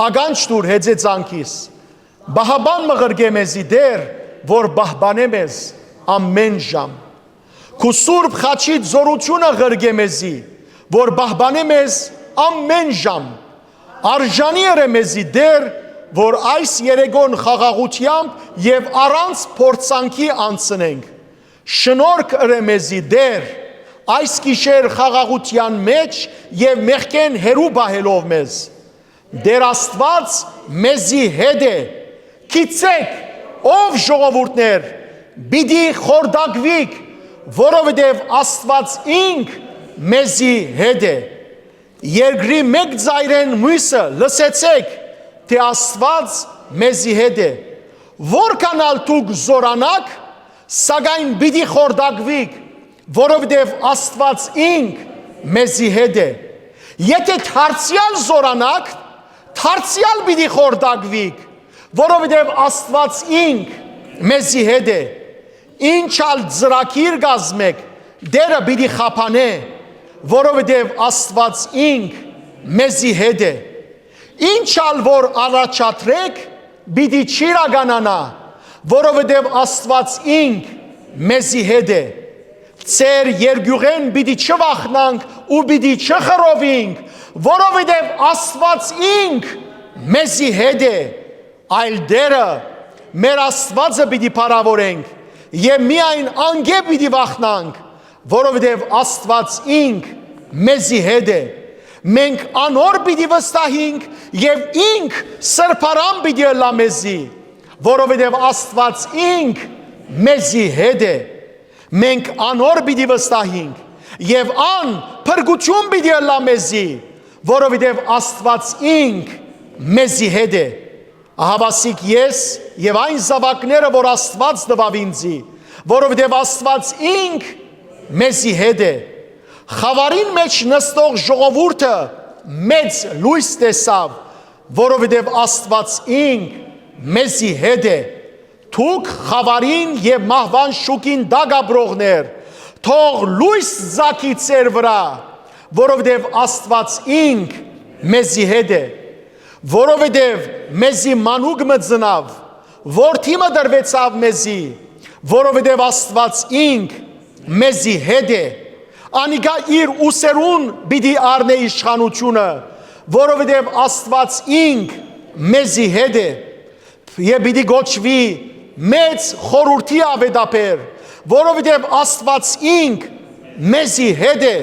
ականջ տուր հեծեծանքիս, պահապան մը ղրկէ մեզի Տէր, որ պահպանէ մեզ ամէն ժամ։ Քու սուրբ խաչիդ զօրութիւնը ղրկէ մեզի, որ պահպանէ մեզ ամէն ժամ։ Արժանի ըրէ մեզի Տէր, որ այս երեկոն խաղաղութեամբ եւ առանց փորձանքի անցնենք։ Շնորհք ըրէ մեզի Տէր, այս գիշեր խաղաղութեան մէջ եւ մեղքէն հեռու պահելով մեզ։ Տէր Աստուած մեզի հետ է։ Գիտցէք, ով ժողովուրդներ, պիտի խորտակուիք, որովհետեւ Աստուած ինք մեզի հետ է։ Երկրի մէկ ծայրէն միւսը լսեցէք, թէ Աստուած մեզի հետ է։ Որքան ալ դուք զօրանաք, սակայն պիտի խորտակուիք, որովհետեւ Աստուած ինք մեզի հետ է։ Եթէ դարձեալ զօրանաք, դարձեալ պիտի խորտակուիք, որովհետեւ Աստուած ինք մեզի հետ է։ Ինչ ալ ծրագիր կազմեք, Տէրը պիտի խափանէ, որովհետեւ Աստուած ինք մեզի հետ է։ Ինչ ալ որ առաջադրեք, պիտի չիրականանայ, որովհետեւ Աստուած ինք մեզի հետ է։ Ձեր երկիւղէն պիտի չվախնանք ու պիտի չխռովինք, որովհետեւ Աստուած ինք մեզի հետ է, այլ Տէրը, մեր Աստուածը պիտի փառաւորենք եւ միայն անկէ պիտի վախնանք, որովհետեւ Աստուած ինք մեզի հետ է։ Մենք անոր պիտի վստահինք եւ ինք սրբարան պիտի ըլլայ մեզի, որովհետեւ Աստուած ինք մեզի հետ է։ Մենք անոր պիտի վստահինք եւ ան փրկութիւն պիտի ըլլայ մեզի, որովհետեւ Աստուած ինք մեզի հետ է։ Ահավասիկ ես եւ այն զաւակները, որ Աստուած տուաւ ինձի, որովհետեւ Աստուած ինք մեզի հետ է։ Խաւարին մէջ նստող ժողովուրդը մեծ լոյս տեսաւ, որովհետեւ Աստուած ինք մեզի հետ է։ Դուք խաւարին եւ մահուան շուքին տակ ապրողներ, թող լոյս ծագի ձեր վրայ, որովհետեւ Աստուած ինք մեզի հետ է։ Որովհետեւ մեզի մանուկ մը ծնաւ, որդի մը տրուեցաւ մեզի, որովհետեւ Աստուած ինք մեզի հետ է։ Անիկա իր ուսերուն պիտի առնէ իշխանութիւնը, որովհետեւ Աստուած ինք մեզի հետ է։ Եւ պիտի կոչուի մեծ խորհուրդի աւետաբեր, որովհետեւ Աստուած ինք մեզի հետ է,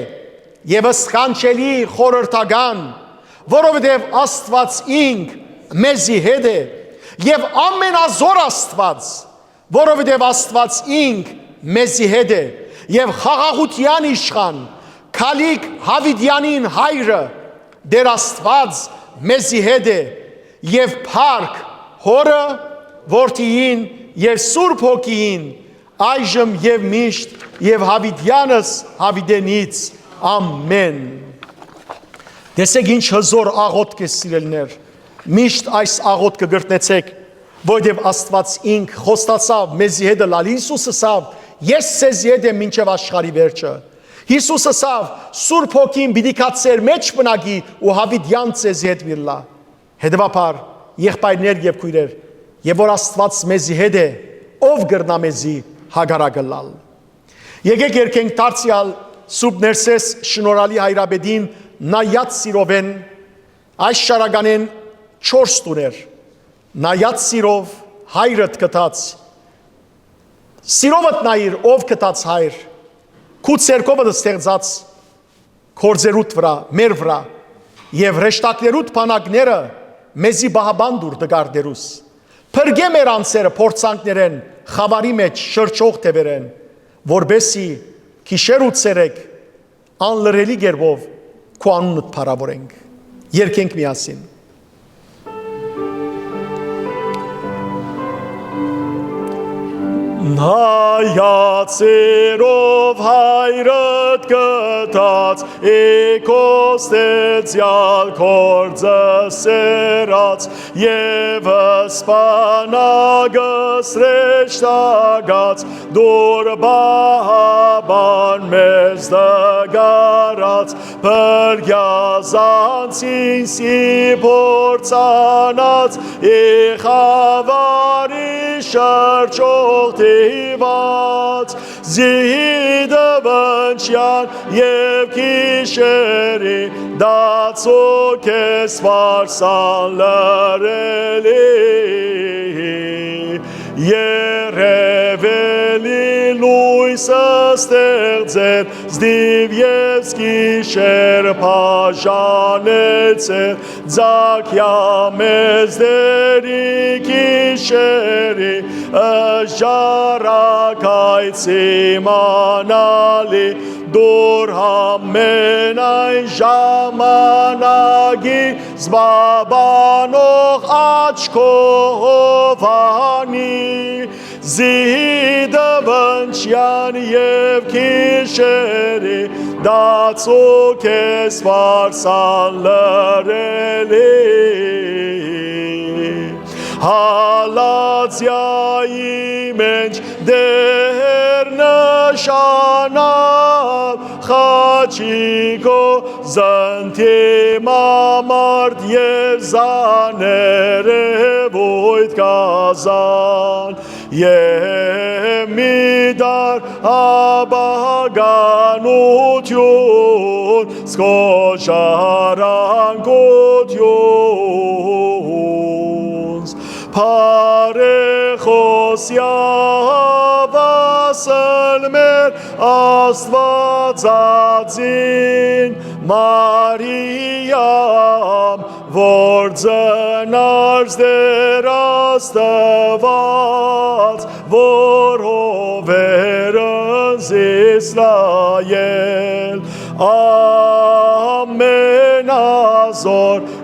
եւ սքանչելի խորհրդական, որովհետեւ Աստուած ինք մեզի հետ է, եւ ամենազոր Աստուած, որովհետեւ Աստուած ինք մեզի հետ է, եւ խաղաղութեան իշխան, քալիք Յաւիտեանին հայրը, Տէր Աստուած մեզի հետ է, եւ փառք Հօրը, Որդիին եւ Սուրբ Հոգիին, այժմ եւ միշտ եւ յաւիտեանս յաւիտենից։ Ամէն։ Տեսեք ինչ հզոր աղօթք է, սիրելիներ։ Միշտ այս աղօթքը կրկնեցեք, որովհետեւ Աստուած ինք խոստացաւ մեզի հետ ըլլալ։ Յիսուս ըսաւ. «Ես ձեզի հետ եմ մինչեւ աշխարհի վերջը»։ Յիսուս ըսաւ. «Սուրբ Հոգին պիտի գայ ձեր մէջ բնակի ու յաւիտեան ձեզի հետ պիտի ըլլայ»։ Հետեւաբար, եղբայրներ եւ քոյրեր, եւ որ Աստուած մեզի հետ է, ով կրնայ մեզի հակառակ ըլլալ։ Եկէք երգենք դարձեալ Սուրբ Ներսէս շնորհալի հայրապետին նայած սիրովէն։ Այս շարականէն չորս տուներ. «Նայած սիրով հայրդ գթած»։ Սիրովդ նայիր, ով գթած հայր, քու ձեռքովդ ստեղծած գործերուդ վրայ, մեր վրայ, եւ հրեշտակներուդ բանակները մեզի պահապան տուր, տկարներուս։ Փրկէ մեր անձերը փորձանքներէն, խաւարի մէջ շրջող թեւերէն, որպէսզի գիշեր ու ցերեկ անլռելի կերպով քու անունդ փառաւորենք։ Երգենք միասին։ Հայացիրով հայրդ գտած, ի կոստեցեալ գործը սերած, եւ սպանագս հրեշտակած, դուր պահապան մեզ տկարած, փրկեազ անցին սի փորձանած, ի խաւարի շրջող թիված, զիդը վնչեան եւ գիշերի, դացու քեզ սպասան լռելի։ Երևելի լոյսը ստեղծեր, զդիւ ես գիշեր բաժանեցեր, ձագյա մեզ դերի գիշերի, ըժարակայց իմանալի, դուր ամեն այն ժամանակի զբաբանող աչքով անի, զիդը վնչեան եւ գիշերի, դացու քեզ սպասան լռելի։ Հալածյայի մէջ դեր նշանալ, խաչի գոզն թիմամարդ եւ զաներեւոյթ կազան, եւ մի դար ապագանութիւն, զգոժարանկութիւն։ Բարեխօս Եհովա, սըլմեր Աստուածածին Մարիամ, որ ծնարդ Տեր Աստուած, որ հովերն Իսրայէլ ամենազոր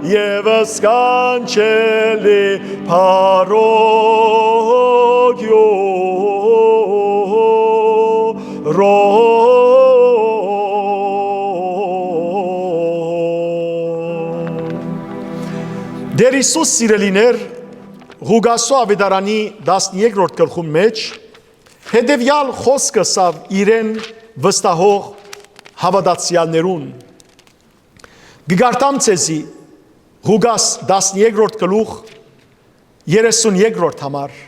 եւ սքանչելի փառօգիորոն։ Տէր Յիսուս, սիրելիներ, Ղուկասու աւետարանի տասներկրորդ գլխուն մէջ հետեւեալ խօսքը ըսաւ իրեն վստահող հաւատացեալներուն։ Կը կարդամ ձեզի Ղուկաս տասներկրորդ գլուխ, երեսուն երկրորդ համար։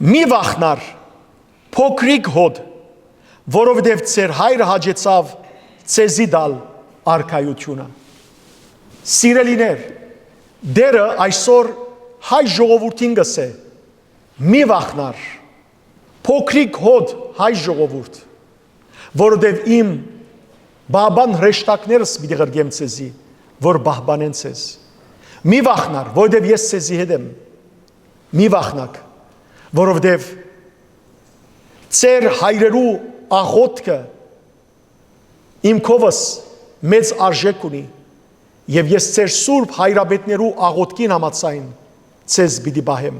Մի վախնար, փոքրիկ հոտ, որովհետեւ ձեր հայրը հաճեցաւ ձեզի տալ արքայութիւնը։ Սիրելիներ, Տէրը այսօր հայ ժողովուրդին կ'ըսէ. «Մի վախնար, փոքրիկ հոտ հայ ժողովուրդ, որովհետեւ իմ պահպան հրեշտակներս պիտի ղրկեմ ձեզի, որ պահպանեն ձեզ։ Մի վախնար, որովհետեւ ես ձեզի հետ եմ։ Մի վախնաք, որովհետեւ ձեր հայրերու աղոթքը իմ քովս մեծ արժէք ունի եւ ես ձեր սուրբ հայրապետներու աղոթքին համաձայն ձեզ պիտի պահեմ»։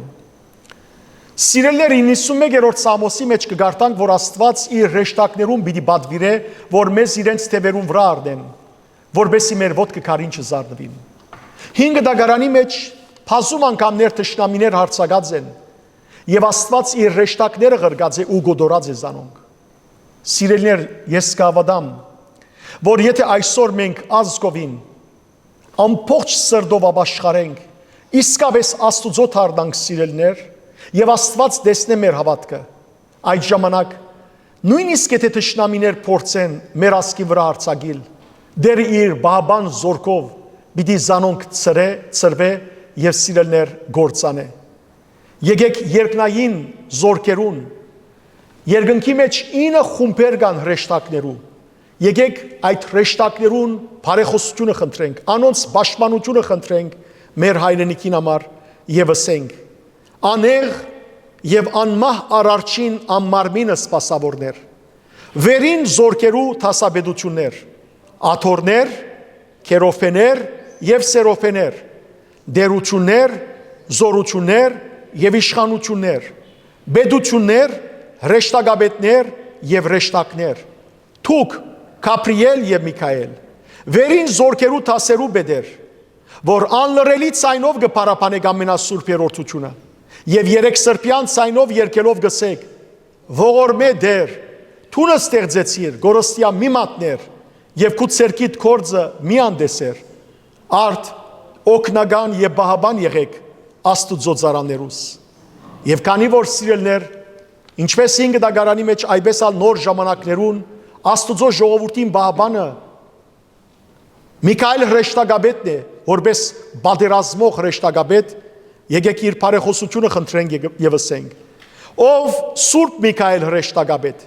Սիրելիներ, իննսունմեկերորդ Սաղմոսի մէջ կը կարդանք, որ Աստուած իր հրեշտակներուն պիտի պատուիրէ, որ մեզ իրենց թեւերուն վրայ առնեն, որպեսզի մեր ոտքը քարին չզարնուին։ Հինգ դագարանի մէջ բազում անգամներ թշնամիներ յարձակած են, եւ Աստուած իր հրեշտակները ղրկած է ու կոտորած է զանոնք։ Սիրելիներ, ես կհաւատամ, որ եթէ այսօր մենք ազգովին ամբողջ սրտով ապաշխարենք, իսկապէս Աստուծոյ դառնանք, սիրելիներ, եւ Աստուած տեսնէ մեր հաւատքը, այդ ժամանակ, նոյնիսկ եթէ թշնամիներ փորձեն մեր ազգի վրայ յարձակիլ, Տէրը իր պահապան զօրքով պիտի զանոնք ցրէ, ցրուէ եւ, սիրելիներ, կործանէ։ Եկեք երկնային զօրքերուն, երկնքի մէջ ինը խումբեր կան հրեշտակներու, եկեք այդ հրեշտակներուն բարեխօսութիւնը խնդրենք, անոնց պաշտպանութիւնը խնդրենք մեր հայրենիքին համար եւ ըսենք. «Անեղծ եւ անմահ Արարչին անմարմինը սպասաւորներ, վերին զօրքերու դասապետութիւններ, աթոռներ, քերովբեներ եւ սերովբեներ, տէրութիւններ, զօրութիւններ եւ իշխանութիւններ, Պետութիւններ, հրեշտակապետներ եւ հրեշտակներ, դուք, Գաբրիէլ եւ Միքայէլ, վերին զօրքերու դասերու պետեր, որ անլռելի ձայնով կը փառաբանէք ամենասուրբ երրորդութիւնը եւ երեք սրբեան ձայնով երգելով կ'ըսէք. «Ողորմէ Տէր, դուն ստեղծեցիր կորստեան մի մատներ եւ քու ձեռքիդ գործը մի անտեսեր։ Արդ, օգնական եւ պահապան եղէք Աստուծոյ ծառաներուս»։ Եւ քանի որ, սիրելիներ, ինչպէս հին կտակարանի մէջ, այդպէս ալ նոր ժամանակներուն Աստուծոյ ժողովուրդին պահապանը Միքայէլ հրեշտակապետն է, որպէս պատերազմող հրեշտակապետ, եկեք իր բարեխօսութիւնը խնդրենք եւ, եւ ըսենք. «Ով Սուրբ Միքայէլ հրեշտակապետ,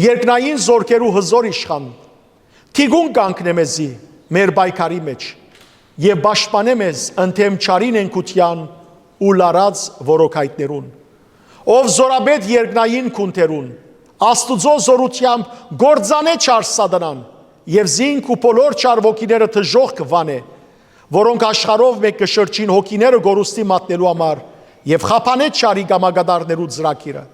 երկնային զօրքերու հզօր իշխան, թիկունք կանգնէ մեզի մեր պայքարի մէջ եւ պաշտպանէ մեզ ընդդէմ չարին էնկութեան ու լարած որոքայտներուն։ Ով զօրապետ երկնային գունդերուն, Աստուծոյ զօրութեամբ կործանէ չար սատանան եւ զինք ու բոլոր չար ոգիները դժոխք վանէ, որոնք աշխարհով մէկ կը շրջին հոգիները կորուստի մատնելու համար, եւ խափանէ չարի կամակատարներու ծրագիրը։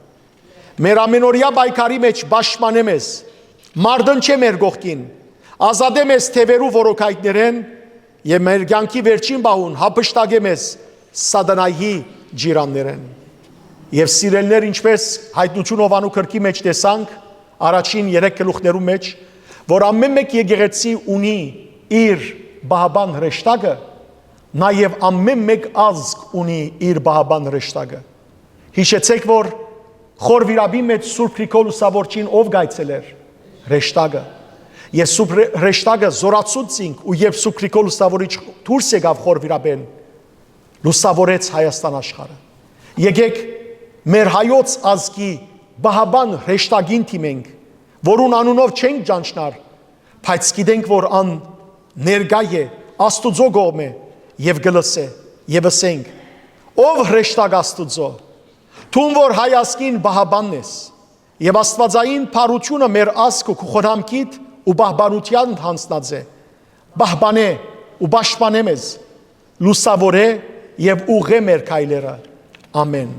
Մեր ամենօրեայ պայքարի մէջ պաշտպանէ մեզ, մարտնչէ մեր կողքին, ազատէ մեզ թեւերու որոքայտներէն եւ մեր կեանքի վերջին պահուն յափշտակէ մեզ սատանայի ջիրաններէն»։ Եւ, սիրելիներ, ինչպէս Յայտնութիւն Յովհաննու գրքի մէջ տեսանք, առաջին երեք գլուխներու մէջ, որ ամէն մէկ եկեղեցի ունի իր պահապան հրեշտակը, նաեւ ամէն մէկ ազգ ունի իր պահապան հրեշտակը։ Յիշեցէք, որ Խոր Վիրապի մէջ Սուրբ Գրիգոր Լուսաւորչին ով կայցելէր, հրեշտակը։ Եւ Սուրբ հրե-, հրեշտակը զօրացուց զինք, ու երբ Սուրբ Գրիգոր Լուսաւորիչ դուրս եկաւ Խոր Վիրապէն, լուսաւորեց Հայաստան աշխարհը։ Եկեք մեր հայոց ազգի պահապան հրեշտակին դիմենք, որուն անունով չենք ճանչնար, բայց գիտենք, որ ան ներկայ է, Աստուծոյ կողմէ եւ կը լսէ, եւ ըսենք. «Ով հրեշտակ Աստուծոյ, դուն որ հայ ազգին պահապանն ես, եւ աստուածային բարութիւնը մեր ազգը քու խնամքիդ ու պահպանութեանդ յանձնած է, պահպանէ ու պաշտպանէ մեզ, լուսաւորէ եւ ուղղէ մեր քայլերը։ Ամէն»։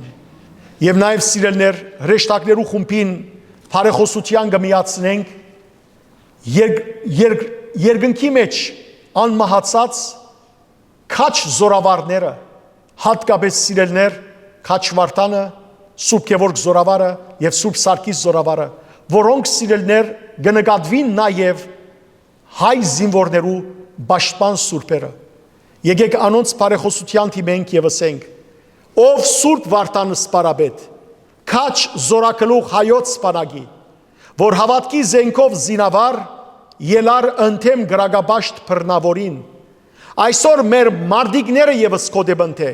Եւ նաեւ, սիրելիներ, հրեշտակներու խումբին բարեխօսութեան կը միացնենք երկ-, երկ-, երկնքի մէջ անմահացած քաջ զօրավարները, յատկապէս, սիրելիներ, քաջ Վարդանը, Սուրբ Գեորգ զօրավարը եւ Սուրբ Սարգիս զօրավարը, որոնք, սիրելիներ, կը նկատուին նաեւ հայ զինուորներու պաշտպան սուրբերը։ Եկեք անոնց բարեխօսութեան դիմենք եւ ըսենք. «Ով Սուրբ Վարդան սպարապետ, քաջ զօրագլուխ հայոց բանակի, որ հաւատքի զէնքով զինավար ելար ընդդէմ կրակապաշտ բռնաւորին, այսօր մեր մարտիկները եւս քո դէմ ընթէ,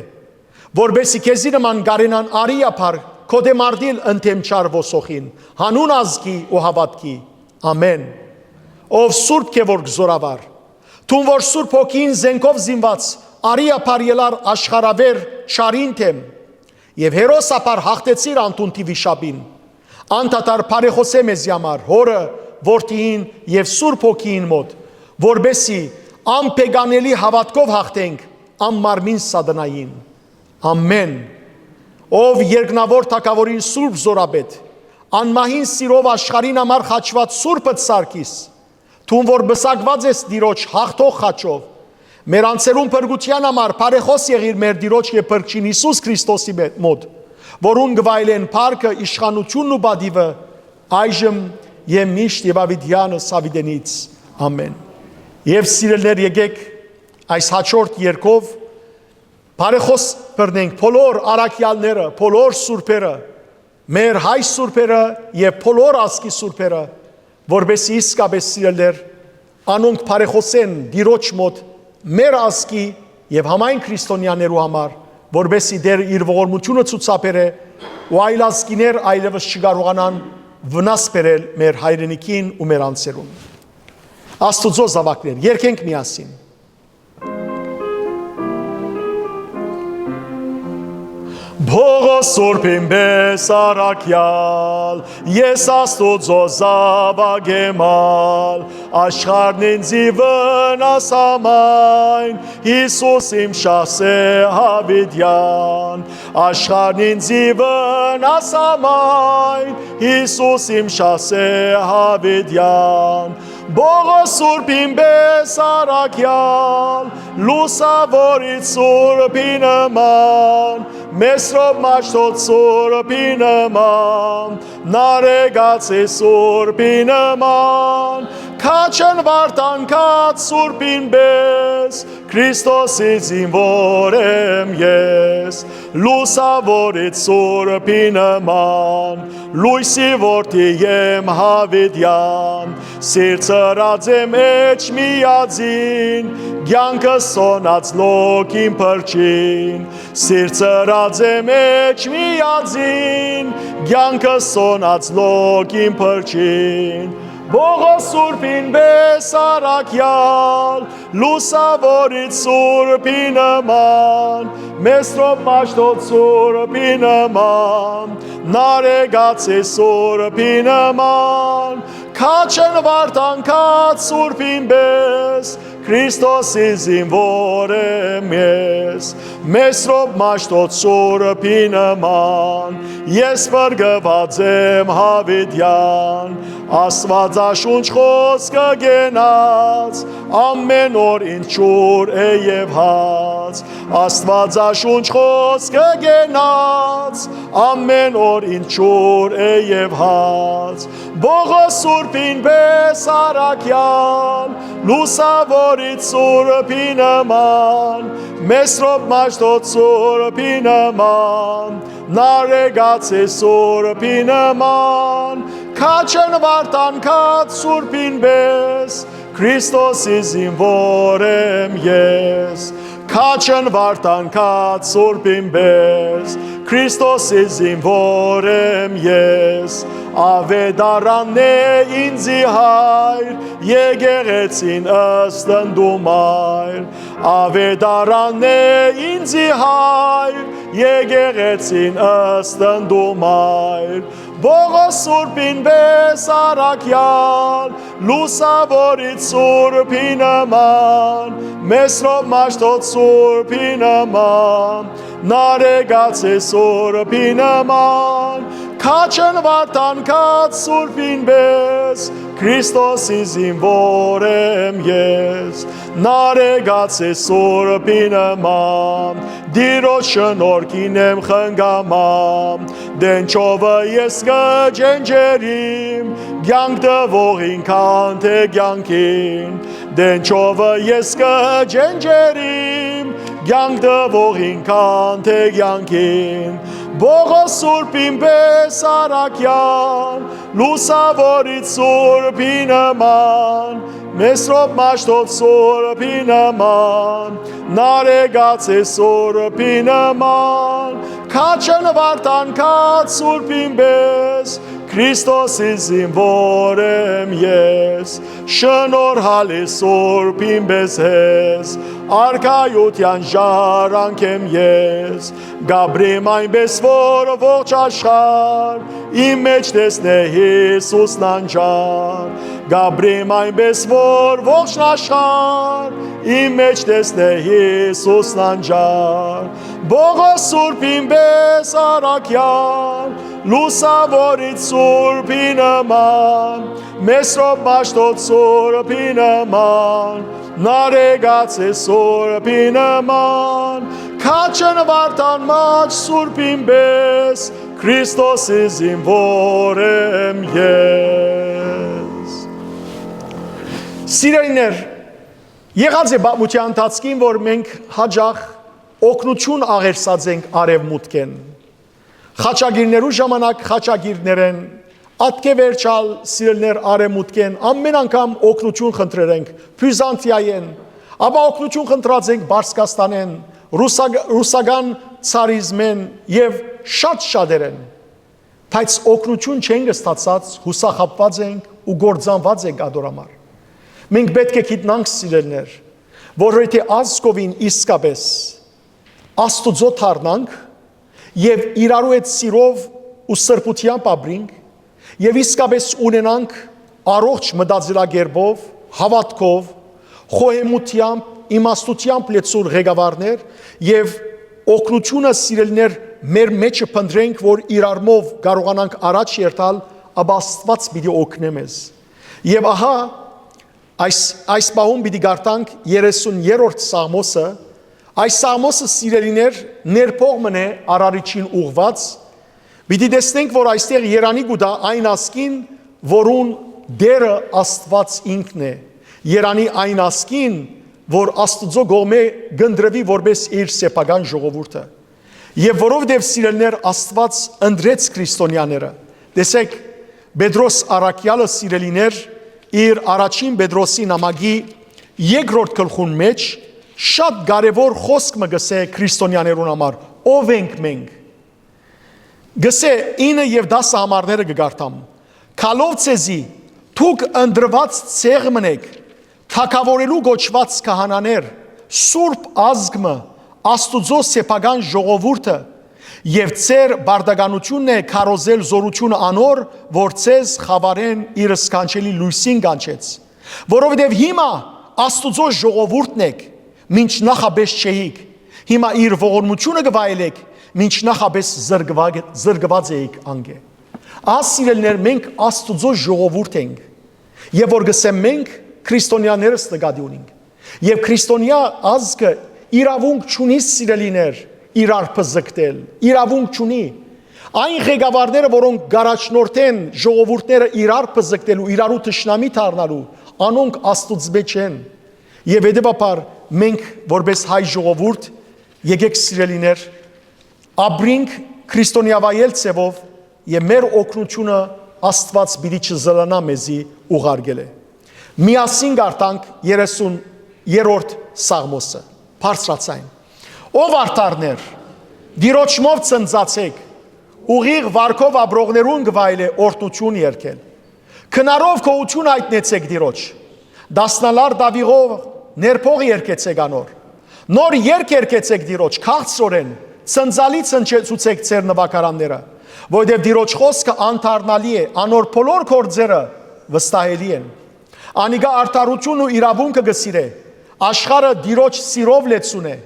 որպէսզի քեզի նման կարենան արիափառ քո դէմ արտիլ ընդդէմ չար ոսոխին, յանուն ազգի ու հաւատքի։ Ամէն»։ Ով Սուրբ Գեորգ զօրավար, դուն որ Սուրբ Հոգին զէնքով զինուած արիափառ ելար աշխարհավեր չարին դէմ, եւ հերոսաբար յաղթեցիր անդունդի վիշապին, անդադար բարեխօսէ մեզի համար Հօրը, Որդիին եւ Սուրբ Հոգիին մօտ, որպէսզի անբեկանելի հաւատքով յաղթենք անմարմին սատանային։ Ամէն։ Ով երկնաւոր թագաւորին սուրբ զօրապետ, անմահին սիրով աշխարհին համար խաչուած Սուրբդ Սարգիս, դուն որ պսակուած ես Տիրոջ յաղթող խաչով, մեր անձերուն փրկութեան համար բարեխօս եղիր մեր Տիրոջ եւ Փրկչին Յիսուս Քրիստոսի մե-, մօտ, որուն կը վայելեն փառքը, իշխանութիւնն ու պատիւը այժմ եւ միշտ եւ աւիտեանս աւիտենից։ Ամէն։ Եւ, սիրելիներ, եկեք այս հաջորդ երգով բարեխօս բռնենք բոլոր առաքեալները, բոլոր սուրբերը, մեր հայ սուրբերը եւ բոլոր ազգի սուրբերը, որպէսզի իսկապէս, սիրելիներ, անոնք բարեխօսեն Տիրոջ մօտ մեր ազգի եւ համայն քրիստոնեաներու համար, որպէսզի Տէր իր ողորմութիւնը ցուցաբերէ ու այլ ազգիներ այլեւս չկարողանան վնաս բերել մեր հայրենիքին ու մեր անձերուն։ Աստուծոյ զաւակներ, երգենք միասին։ Փողոս սուրբին պէս առաքեալ, ես Աստուծոյ զաւակ եմ ալ, աշխարհն ինձի վնաս համայն, Յիսուս իմ շահս է յաւիտեան, Աշխարհն ինծի վնաս ամայն, Յիսուս իմ շահս է յաւիտեան։ Պողոս սուրբին պէս առաքեալ, լուսաւորիչ սուրբի նման, Մեսրոպ Մաշտոց սուրբի նման, Նարեկացի սուրբի նման, քաչն վարդան քաց սուրբին պէս, Քրիստոսի զինուոր եմ ես, լուսաւորիչ սուրբի նման, լոյսի որդի եմ յաւիտեան, սիրտ սրած եմ էջ միածին, կեանքը սոնած լոկ իմ փրչին, սիրտ սրած եմ էջ միածին, կեանքը սոնած լոկ իմ փրչին, Պողոս սուրբին պէս առաքեալ, լուսաւորիչ սուրբի նման, Մեսրոպ Մաշտոց սուրբի նման, Նարեկացի սուրբի նման, քաչն վարդան քաց սուրբին պէս, Քրիստոսի զինուոր եմ ես, Մեսրոպ Մաշտոց սուրբի նման, ես փրկուած եմ յաւիտեան, Աստուածաշունչ խօսքը կենաց, ամէն օր ինձ ջուր է եւ հաց, Աստուածաշունչ խօսքը կենաց, ամէն օր ինձ ջուր է եւ հաց, Պողոս սուրբին պէս առաքեալ, լուսաւորիչ սուրբի նման, Մեսրոպ Մաշտոց սուրբի նման, Նարեկացի սուրբի նման, քաչն վարդան քաց սուրբին պէս, Քրիստոսի զինուոր եմ ես, քաչն վարդան քաց սուրբին պէս, Քրիստոսի զինուոր եմ ես, աւետարանն է ինծի հայր, եկեղեցին ըստ ընդու մայր, աւետարանն է ինծի հայր, եկեղեցին ըստ ընդու մայր, Պողոս սուրբին պէս առաքեալ, լուսաւորիչ սուրբի նման, Մեսրոպ Մաշտոց սուրբի նման, Նարեկացի սուրբի նման, քաչն վարդան քաց սուրբին պէս, Քրիստոսի զինուոր եմ ես, Նարեկացի սուրբի նման, Տիրոջ շնորհքին եմ խնկամամ, դենչովը ես կը ջենջերիմ, կեանք տուողին քան թէ կեանքին, դենչովը ես կը ջենջերիմ, կեանք տուողին քան թէ կեանքին, Պողոս սուրբին պէս առաքեալ, լուսաւորիչ սուրբի նման, Մեսրոպ Մաշտոց սուրբի նման, Նարեկացի սուրբի նման, քաչն վարդան քաց սուրբին պէս, Քրիստոսի զինուոր եմ ես, շնորհալի սուրբին պէս ես, արքայութեան ժառանգ եմ ես, կապրեմ այնպէս որ ողջ աշխարհ իմ մէջ տեսնէ Յիսուսն անճար, կապրեմ այնպէս որ ողջ աշխարհ իմ մէջ տեսնէ Յիսուսն անճար, Պողոս սուրբին պէս առաքեալ, լուսաւորիչ սուրբի նման, Մեսրոպ Մաշտոց սուրբի նման, Նարեկացի սուրբի նման, քաչն վարդան մաջ սուրբին պէս, Քրիստոսի զինուոր եմ ես։ Սիրելիներ, եղած է պատմութեան ընթացքին, որ մենք հաճախ օգնութիւն աղերսած ենք արեւմուտքէն։ Խաչագիրներու ժամանակ խաչագիրներէն, ատկէ վերջալ սիրելիներ արեւմուտքէն, ամէն անգամ օգնութիւն խնդրեր ենք Բիզանթիայէն, ապա օգնութիւն խնդրած ենք Պարսկաստանէն, ռուսագ-, ռուսական ցարիզմէն եւ շատ շատերէն։ Բայց օգնութիւն չենք ստացած, յուսախաբուած ենք ու կործանուած ենք ատոր համար։ Մենք պէտք է գիտնանք, սիրելիներ, որ եթէ ազգովին իսկապէս Աստուծոյ դառնանք եւ իրարու հետ սիրով ու սրբութեամբ ապրինք եւ իսկապէս ունենանք առողջ մտածելակերպով, հաւատքով, խոհեմութեամբ, իմաստութեամբ լեցուն ղեկավարներ եւ օգնութիւնը, սիրելիներ, մեր մեջը փնտռենք, որ իրարմով կարողանանք առաջ երթալ, ապա Աստուած պիտի օգնէ մեզ։ Եւ ահա, այս, այս պահուն պիտի կարդանք երեսուն երրորդ Սաղմոսը։ Այս Սաղմոսը, սիրելիներ, ներփող մըն է Արարիչին ուղղուած։ Պիտի տեսնենք, որ այստեղ երանի կու տայ այն ազգին, որուն Տէրը Աստուած ինքն է, երանի այն ազգին, որ Աստուծոյ կողմէ կ'ընտրուի որպէս իր սեփական ժողովուրդը։ Եւ որովհետեւ, սիրելիներ, Աստուած ընտրեց քրիստոնեաները։ Տեսեք, Պետրոս առաքեալը, սիրելիներ, իր առաջին Պետրոսի նամակի երկրորդ գլխուն մէջ շատ կարեւոր խօսք մը կ'ըսէ քրիստոնեաներուն համար. «Ո՞վ ենք մենք»։ Գսէ, ինը եւ տասը համարները կը կարդամ. «Քալով ձեզի, դուք ընտրուած ցեղ մըն էք, թագաւորելու կոչուած քահանաներ, սուրբ ազգ մը, Աստուծոյ սեփական ժողովուրդը, եւ ձեր պարտականութիւնն է քարոզել զօրութիւնը անոր, որ ձեզ խաւարէն իր սքանչելի լոյսին կանչեց, որովհետեւ հիմա Աստուծոյ ժողովուրդն էք, մինչ նախապէս չէիք, հիմա իր ողորմութիւնը կը վայելէք, մինչ նախապէս զրկուա-, զրկուած էիք անկէ»։ Ահա, սիրելիներ, մենք Աստուծոյ ժողովուրդ ենք։ Եւ որ գսեմ մենք, քրիստոնեաներս նկատի ունենք։ Եւ քրիստոնեայ ազգը իրաւունք չունի, սիրելիներ, իրար բզկտել, իրաւունք չունի։ Այն ղեկավարները, որոնք կ'առաջնորդեն ժողովուրդները իրար բզկտելու, իրարու թշնամի դառնալու, անոնք Աստուծմէ չեն։ Եւ հետեւաբար մենք, որպէս հայ ժողովուրդ, եկեք, սիրելիներ, ապրինք քրիստոնեավայել ձեւով եւ մեր օգնութիւնը Աստուած պիտի չզլանայ մեզի ուղարկելէ։ Միասին կարդանք երեսուն երրորդ Սաղմոսը, բարձրաձայն. «Ով արդարներ, Տիրոջմով ծնծացէք, ուղիղ վարքով ապրողներուն կը վայելէ օրհնութիւն երգել։ Քնարով գոհութիւն յայտնեցէք Տիրոջ, դասնալար դաւիղով ներփող երգեցէք անոր։ Նոր երգ երգեցէք Տիրոջ, քաղցրօրէն, ծնծալի ցնցեցուցէք ձեր նուագարանները, որովհետեւ Տիրոջ խօսքը անդառնալի է, անոր բոլոր գործերը վստահելի են։ Անիկա արդարութիւնն ու իրաւունքը կը սիրէ, աշխարհը Տիրոջ սիրով լեցուն է։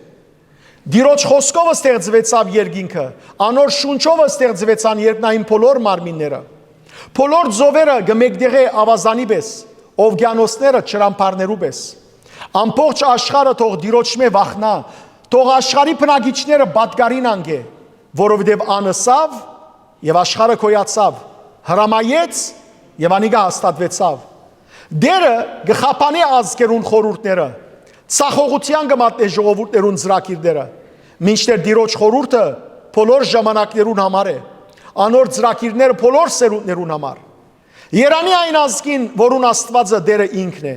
Տիրոջ խօսքովը ստեղծուեցաւ երկինքը, անոր շունչովը ստեղծուեցան երկնային բոլոր մարմինները։ Բոլոր ծովերը կը մէկտեղէ աւազանի պէս, ովկիանոսները՝ ջրամբարներու պէս։ Ամբողջ աշխարհը թող Տիրոջմէ վախնայ, թող աշխարհի բնակիչները պատկառին անկէ, որովհետեւ ան ըսաւ, եւ աշխարհը գոյացաւ, հրամայեց, եւ անիկա հաստատուեցաւ։ Տէրը կը խափանէ ազգերուն խորհուրդները, ցախողութեան կը մատնէ ժողովուրդներուն ծրագիրները, մինչդեռ Տիրոջ խորհուրդը բոլոր ժամանակներուն համար է, անոր ծրագիրները՝ բոլոր սերունդներուն համար։ Երանի այն ազգին, որուն Աստուածը Տէրը ինքն է,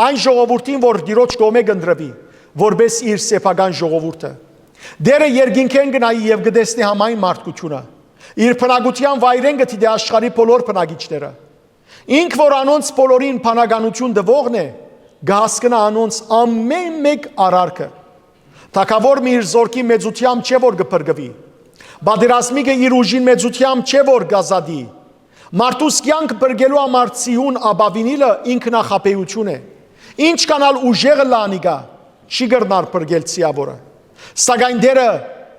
այն ժողովուրդին, որ Տիրոջ կողմէ կ'ընտրուի որպէս իր սեփական ժողովուրդը։ Տէրը երկինքէն կը նայի եւ կը տեսնէ համայն մարդկութիւնը։ Իր բնակութեան վայրէն կը դիտէ աշխարհի բոլոր բնակիչները։ Ինք որ անոնց բոլորին բանականութիւն տուողն է, կը հասկնայ անոնց ամէն մէկ արարքը։ Թագաւոր մը իր զօրքի մեծութեամբ չէ՞ որ կը փրկուի։ Պատերազմիկը իր ուժին մեծութեամբ չէ՞ որ կ'ազատի։ Մարդուս կեանքը փրկելու համար Սիուն ապաւինիլը ինքնախաբէութիւն է։ Ինչքան ալ ուժեղ ըլլայ անիկա, չի կրնար փրկել Սիավորը։ Սակայն Տէրը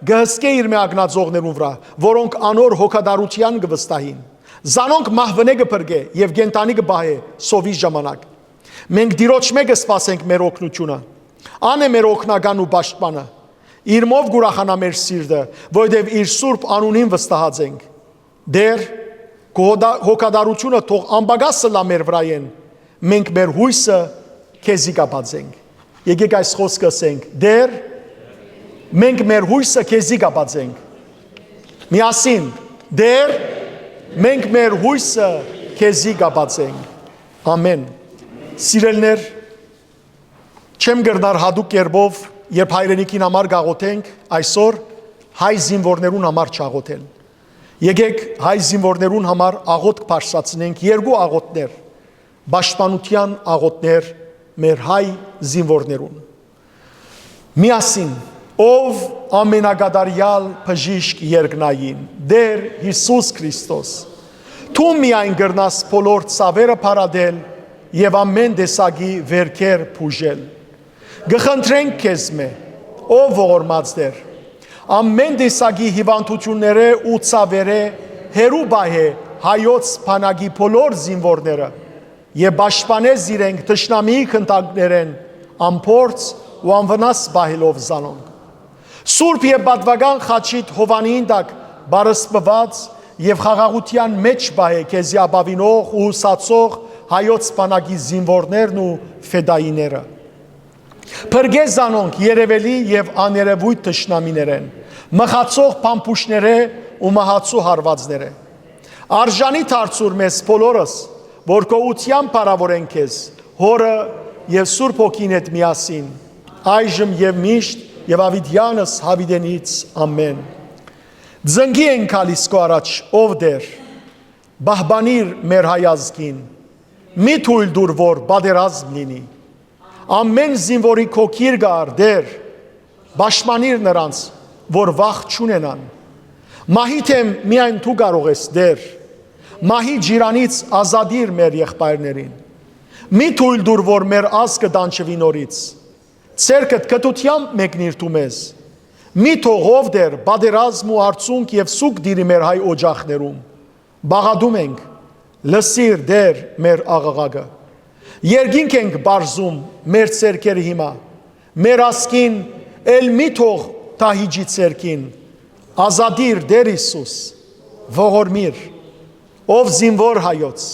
կը հսկէ իր մէ ակնածողներուն վրայ, որոնք անոր հոգատարութեան կը վստահին։ Զանոնք մահուընէ կը փրկէ եւ կենդանի կը պահէ սովի ժամանակ։ Մենք Տիրոջմէ կը սպասենք մեր օգնութիւնը։ Ան է մեր օգնականը ու պաշտպանը։ Իրմով կ'ուրախանայ մեր սիրտը, որովհետեւ իր սուրբ անունին վստահած ենք։ Տէր, քո հոդա-, հոգատարութիւնը թող անպակաս ըլլայ մեր վրայէն, մենք մեր յոյսը քեզի կապած ենք։ Եկեք այս խօսքը ըսենք. «Տէր, մենք մեր յոյսը քեզի կապած ենք»։ Միասին. «Տէր, մենք մեր յոյսը քեզի կապած ենք»։ Ամէն։ Սիրելիներ, չեմ կրնար յատուկ կերպով, երբ հայրենիքին համար կ'աղոթենք այսօր, հայ զինուորներուն համար չաղոթել։ Եկեք հայ զինուորներուն համար աղոթք բարձրացնենք, երկու աղոթքներ, պաշտպանութեան աղոթքներ մեր հայ զինուորներուն։ Միասին. «Ով ամենակատարեալ բժիշկ երկնային, Տէր Յիսուս Քրիստոս, դու միայն կրնաս բոլոր ցաւերը փարատել եւ ամէն տեսակի վերքեր բուժել։ Կը խնդրենք քեզմէ, ով ողորմած Տէր, Ամէն տեսակի հիւանդութիւններէ ու ցաւերէ հեռու պահէ հայոց բանակի բոլոր զինուորները եւ պաշտպանէ զիրենք թշնամիի գնդակներէն անփորձ ու անվնաս պահելով զանոնք։ Սուրբ եւ պատուական խաչիդ հովանիին տակ պարսպուած եւ խաղաղութեան մէջ պահէ քեզի ապաւինող ու ուսացող հայոց բանակի զինուորներն ու ֆետայիները։ Փրկէ զանոնք երեւելի եւ աներեւոյթ թշնամիներէն, մղացող փամփուշտներէ ու մահացու հարուածներէ։ Արժանի դարձուր մեզ բոլորս, որ գոհութեան փառաւորենք քեզ, Հօրը եւ Սուրբ Հոգին հետ միասին, այժմ եւ միշտ եւ աւիտեանս յաւիտենից։ Ամէն։ Ծնկի ենք գալիս քո առաջ, ով Տեր, պահպանիր մեր հայ ազգին, մի թոյլ տուր, որ պատերազմ լինի։ Ամէն զինուորի քո գիրկը առ, Տեր, պաշտպանիր նրանց, որ վախ չունենան։ Մահի դէմ միայն դու կարող ես, Տեր, մահի ջիրանից ազատիր մեր եղբայրներին։ Մի թոյլ տուր, որ մեր ազգը տանջուի նորից։ Ձեռքդ կտությամբ մեկնիր դու մեզ։ Մի թող, ով Տեր, պատերազմ ու արցունք եւ սուգ տիրի մեր հայ օջախներում։ Բաղատում ենք, լսիր, Տեր, մեր աղաղակը։ Երկինք ենք պարզում մեր ձեռքերը հիմա։ Մեր ազգին էլ մի թող Դահիճի ձեռքին։ Ազատիր, Տեր Յիսուս, ողորմիր, ով զինուոր հայոց,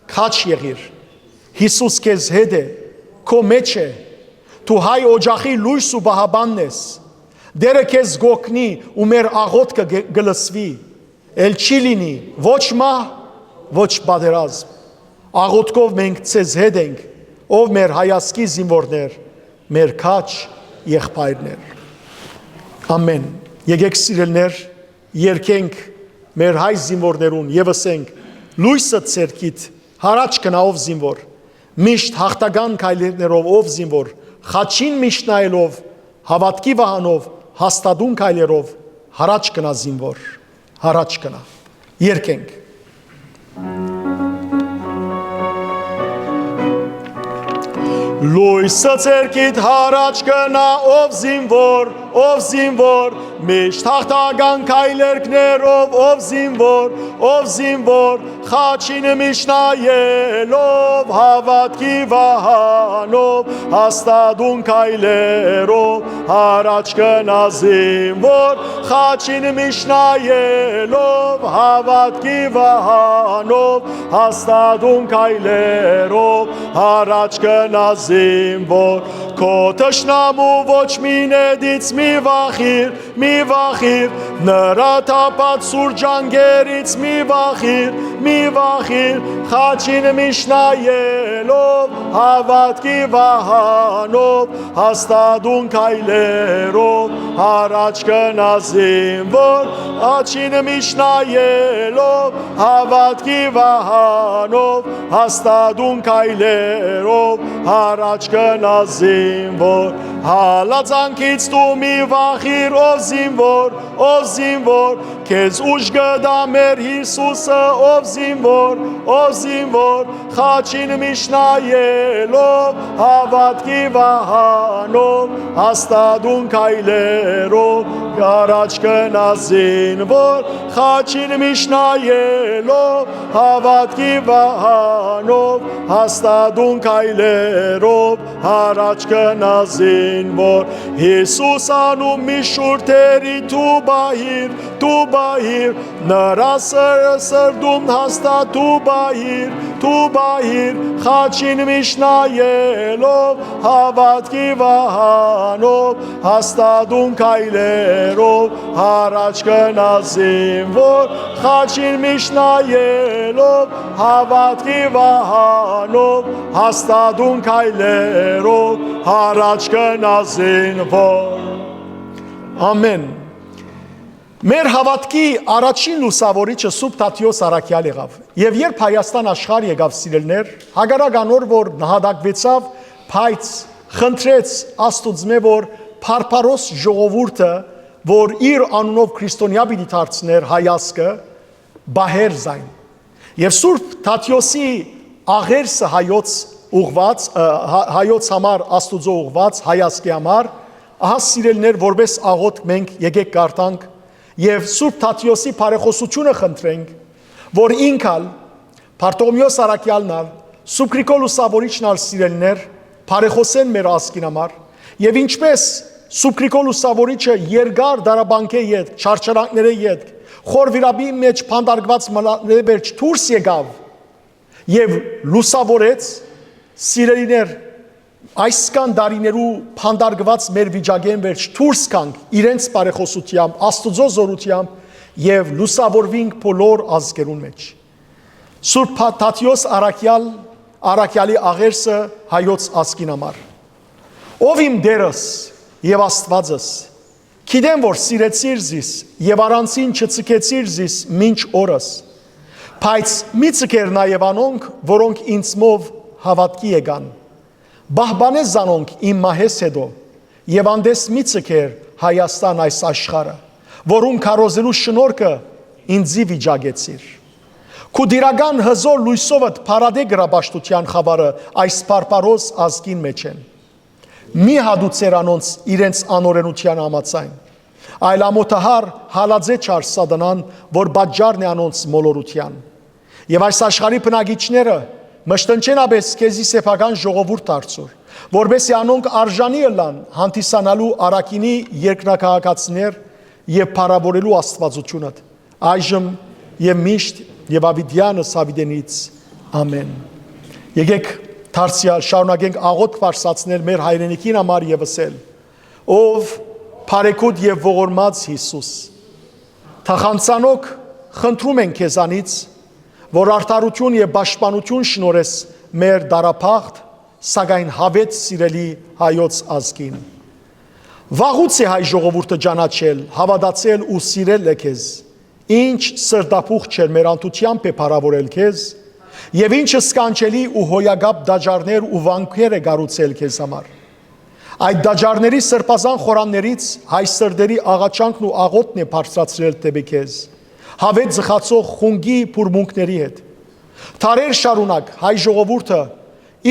քաջ եղիր։ Յիսուս քեզ հետ է, քո մէջ է։ Դու հայ օջախի լոյս ու պահապանն ես։ Տերը քեզ կ'օգնի ու մեր աղօթքը կը-, կը լսուի։ Էլ չի լինի ոչ մահ, ոչ պատերազմ։ Աղօթքով մենք ձեզ հետ ենք, ով մեր հայ ազգի զինուորներ, մեր քաջ եղբայրներ։ Ամէն։ Եկեք, սիրելիներ, երգենք մեր հայ զինուորներուն եւ ըսենք. «Լոյսը ձեռքիդ, յառաջ գնա, ով զինուոր, միշտ յաղթական քայլերով, ով զինուոր, խաչին միշտ նայելով, հաւատքի վահանով, հաստատուն քայլերով յառաջ գնա, զինուոր, յառաջ գնա»։ Երգենք։ Լոյսը ձեռքիդ, յառաջ գնա, ով զինուոր, ով զինուոր, միշտ յաղթական քայլերգներով, ով զինուոր, ով զինուոր, խաչին միշտ նայելով, հաւատքի վահանով, հաստատուն քայլերով, յառաջ գնա, զինուոր, խաչին միշտ նայելով, հաւատքի վահանով, հաստատուն քայլերով, յառաջ գնա, զինուոր, քո թշնամու ոչ մին ետից մի վախիր, մի վախիր, նրա թափած սուր ջանքերից մի վախիր, մի վախիր, խաչին միշտ նայելով, հաւատքի վահանով, հաստատուն քայլերով, յառաջ գնա, զինուոր, խաչին միշտ նայելով, հաւատքի վահանով, հաստատուն քայլերով, յառաջ գնա, զինուոր, հալածանքից դու մի վախիր, ով զինուոր, ով զինուոր, քեզ ուժ կը տայ մեր Յիսուսը, ով զինուոր, ով զինուոր, խաչին միշտ նայելով, հաւատքի վահանով, հաստատուն քայլերով, յառաջ գնա, զինուոր, խաչին միշտ նայելով, հաւատքի վահանով, հաստատուն քայլերով, յառաջ գնա, զինուոր, Յիսուս անուն միշտ շուրթերիդ դու պահիր, դու պահիր, նրա սրը սրտում հաստատ դու պահիր, դու պահիր, խաչին միշտ նայելով, հաւատքի վահանով, հաստատուն քայլերով, յառաջ գնա, զինուոր, խաչին միշտ նայելով, հաւատքի վահանով, հաստատուն քայլերով, յառաջ գնա, զինուոր։ Ամէն։ Մեր հաւատքի առաջին լուսաւորիչը Սուրբ Թադէոս առաքեալ եղաւ։ Եւ երբ Հայաստան աշխարհ եկաւ, սիրելիներ, հակառակ անոր որ նահատակուեցաւ, բայց խնդրեց Աստուծմէ, որ բարբարոս ժողովուրդը, որ իր անունով քրիստոնեայ պիտի դարձնէր հայ ազգը, պահէր զայն։ Եւ Սուրբ Թադէոսի աղերսը հայոց ուղղուած, ը, հա-, հայոց համար, Աստուծոյ ուղղուած, հայ ազգի համար, Ահա, սիրելիներ, որպէս աղօթք մենք եկեք կարդանք եւ Սուրբ Թադիոսի բարեխօսութիւնը խնդրենք, որ ինք ալ, Բարթողմէոս առաքեալն ալ, Սուրբ Գրիգոր Լուսաւորիչն ալ, սիրելիներ, բարեխօսեն մեր ազգին համար, եւ ինչպէս Սուրբ Գրիգոր Լուսաւորիչը երկար դարաբանկէ ետք, չարչարանքներէ ետք, խոր վիրապի մէջ փանդարկուած մնալէ վերջ դուրս եկաւ, եւ լուսաւորեց, սիրելիներ, այսքան տարիներու փանդարկուած մեր վիճակէն վերջ դուրս գանք իրենց բարեխօսութեամբ, Աստուծոյ զօրութեամբ, եւ լուսաւորուինք բոլոր ազգերուն մէջ։ Սուրբ Թա-, Թադիոս առաքեալ, առաքեալի աղերսը հայոց ազգին համար։ Ով իմ Տէրս եւ Աստուածս, գիտեմ որ սիրեցիր զիս եւ առանցին չցկեցիր զիս մինչ օրս, բայց մի ձգեր նաեւ անոնք, որոնք ինձմով հաւատքի եկան։ Պահպանէ զանոնք իմ մահէս յետոյ եւ անդէս մի ձգեր Հայաստան այս աշխարհը, որուն քարոզելու շնորհքը ինծի վիճակեցիր։ Քու տիրական հզօր լոյսովդ փարատէ գրապաշտութեան խաւարը այս բարբարոս ազգին մէջէն։ Մի հատուցեր անոնց իրենց անօրենութեան համաձայն, այլ ամօթահար հալածէ չար սատանան, որ պատճառն է անոնց մոլորութեան։ Եւ այս աշխարհի բնակիչները մշտնջենապէս քեզի սեփական ժողովուրդ դարձուր, որպեսզի անոնք արժանի ըլլան հանդիսանալու առաքինի երկրաքաղաքացիներ եւ փառաւորելու Աստուածութիւնդ, այժմ եւ միշտ եւ աւիտեանս աւիտենից։ Ամէն։ Եկեք դարձեալ շարունակենք աղօթք բարձրացնել մեր հայրենիքին համար եւ ըսել. «Ով բարեգութ եւ ողորմած Յիսուս, թախանցանօք խնդրում ենք քեզանից, որ արդարութիւն եւ պաշտպանութիւն շնորհես մեր դարաբաղդ, սակայն յաւէտ սիրելի հայոց ազգին։ Վաղուց է հայ ժողովուրդը ճանաչել, հաւատացել ու սիրել է քեզ, ինչ սրտաբուխ չէր մեր անթութեամբ է փառաւորել քեզ, եւ ինչ սքանչելի ու հոյակապ տաճարներ ու վանքեր է կառուցել քեզ համար։ Այդ տաճարների սրբազան խորաններից հայ սրտերի աղաչանքն ու աղօթքն է բարձրացրել դէպի քեզ, յաւէտ ձխացող խունկի բուրմունքների հետ։ Դարեր շարունակ հայ ժողովուրդը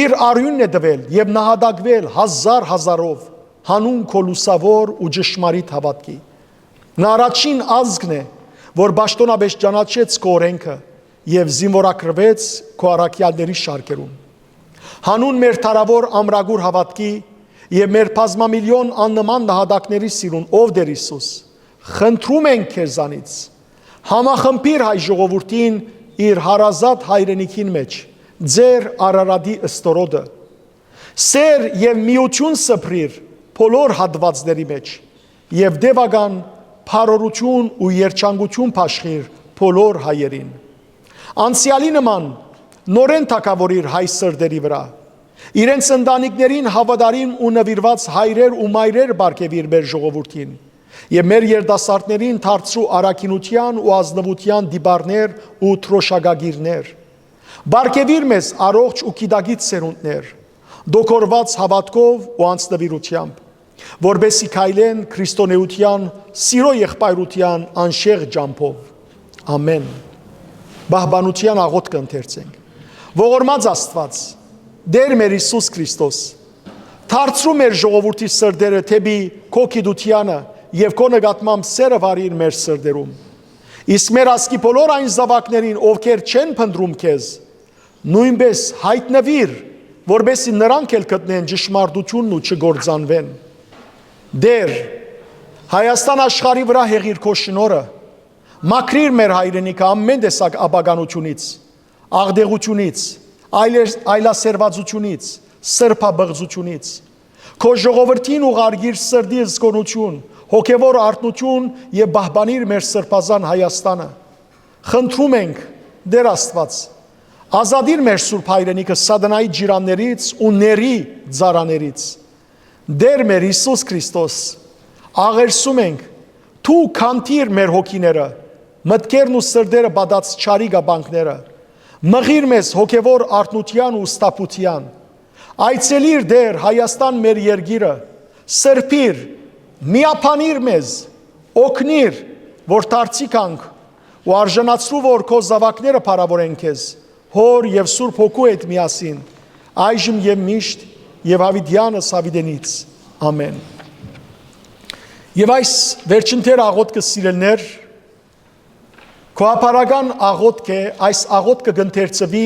իր արիւնն է տուել եւ նահատակվել հազար հազարով, հանուն քո լուսաւոր ու ճշմարիտ հաւատքի։ Նա առաջին ազգն է, որ պաշտօնապէս ճանաչեց քո օրէնքը եւ զինուորագրուեց քո առաքեալների շարքերուն։ Հանուն մեր դարաւոր ամրագուր հաւատքի եւ մեր բազմամիլիոն աննման նահատակների սիրուն, ով Տէր Յիսուս, խնդրում ենք քեզանից, համախմբիր հայ ժողովուրդին իր հարազատ հայրենիքին մէջ, ձեր Արարատի ստորոտը։ Սէր եւ միութիւն սփռիր բոլոր հատուածների մէջ եւ տեւական բարօրութիւն ու երջանկութիւն բաշխիր բոլոր հայերին։ Անցեալի նման նորէն թագաւորիր հայ սրտերի վրայ։ Իրենց ընտանիքներին հաւատարիմ ու նուիրուած հայրեր ու մայրեր պարգեւիր մեր ժողովուրդին եւ մեր երիտասարդներին դարձրու առաքինութեան ու ազնուութեան տիպարներ ու դրոշակակիրներ։ Պարգեւիր մեզ առողջ ու գիտակից սերունդներ, դոկորված հաւատքով ու անձնուիրությամբ, որպեսզի քայլեն քրիստոնէութեան, սիրո եղբայրութեան անշեղ ճամբով։ Ամէն։ Պահպանութեան աղօթքը ընթերցենք։ Ողորմած Աստուած, Տէր մեր Յիսուս Քրիստոս, դարձրու մեր ժողովուրդի սրտերը դէպի քո գիտութեանը եւ քո նկատմամբ սէրը վառիր մեր սրտերում։ Իսկ մեր ազգի բոլոր այն զաւակներին, ովքեր չեն փնտռում քեզ, նոյնպէս յայտնուիր, որպեսզի նրանք էլ գտնեն ճշմարտութիւնն ու չկործանուեն։ Տէր, Հայաստան աշխարհի վրայ յեղիր քո շնորհը, մաքրիր մեր հայրենիքը ամէն տեսակ ապականութիւնից, աղտեղութիւնից, այլեր-, այլասերվածութիւնից, սրբապղծութիւնից։ Քո ժողովրդին ուղարկիր սրտի զգոնութիւն, հոգեւոր արթնութիւն եւ պահպանիր մեր սրբազան Հայաստանը։ Խնդրում ենք, Տէր Աստուած, ազատիր մեր սուրբ հայրենիքը սատանայի ջիրաններից ու ների ծառաներից։ Տէր մեր Յիսուս Քրիստոս, աղերսում ենք, դու քանդիր մեր հոգիները, մտքերն ու սրտերը պատած չարի կապանքները, մղիր մեզ հոգեվոր արթնության ու սթափության։ Այցելիր, Տէր, Հայաստան մեր երկիրը, սրբիր, միաբանիր մեզ, օգնիր, որ դարձի գանք ու արժանացրու, որ քո զաւակները փառաւորեն քեզ, Հօր եւ Սուրբ Հոգու հետ միասին, այժմ եւ միշտ, եւ յաւիտեանս յաւիտենից։ Ամէն։ Եւ այս վերջին Տեր աղօթքը, սիրելիներ, գոհապարական աղօթք է, այս աղօթքը կ'ընթերցուի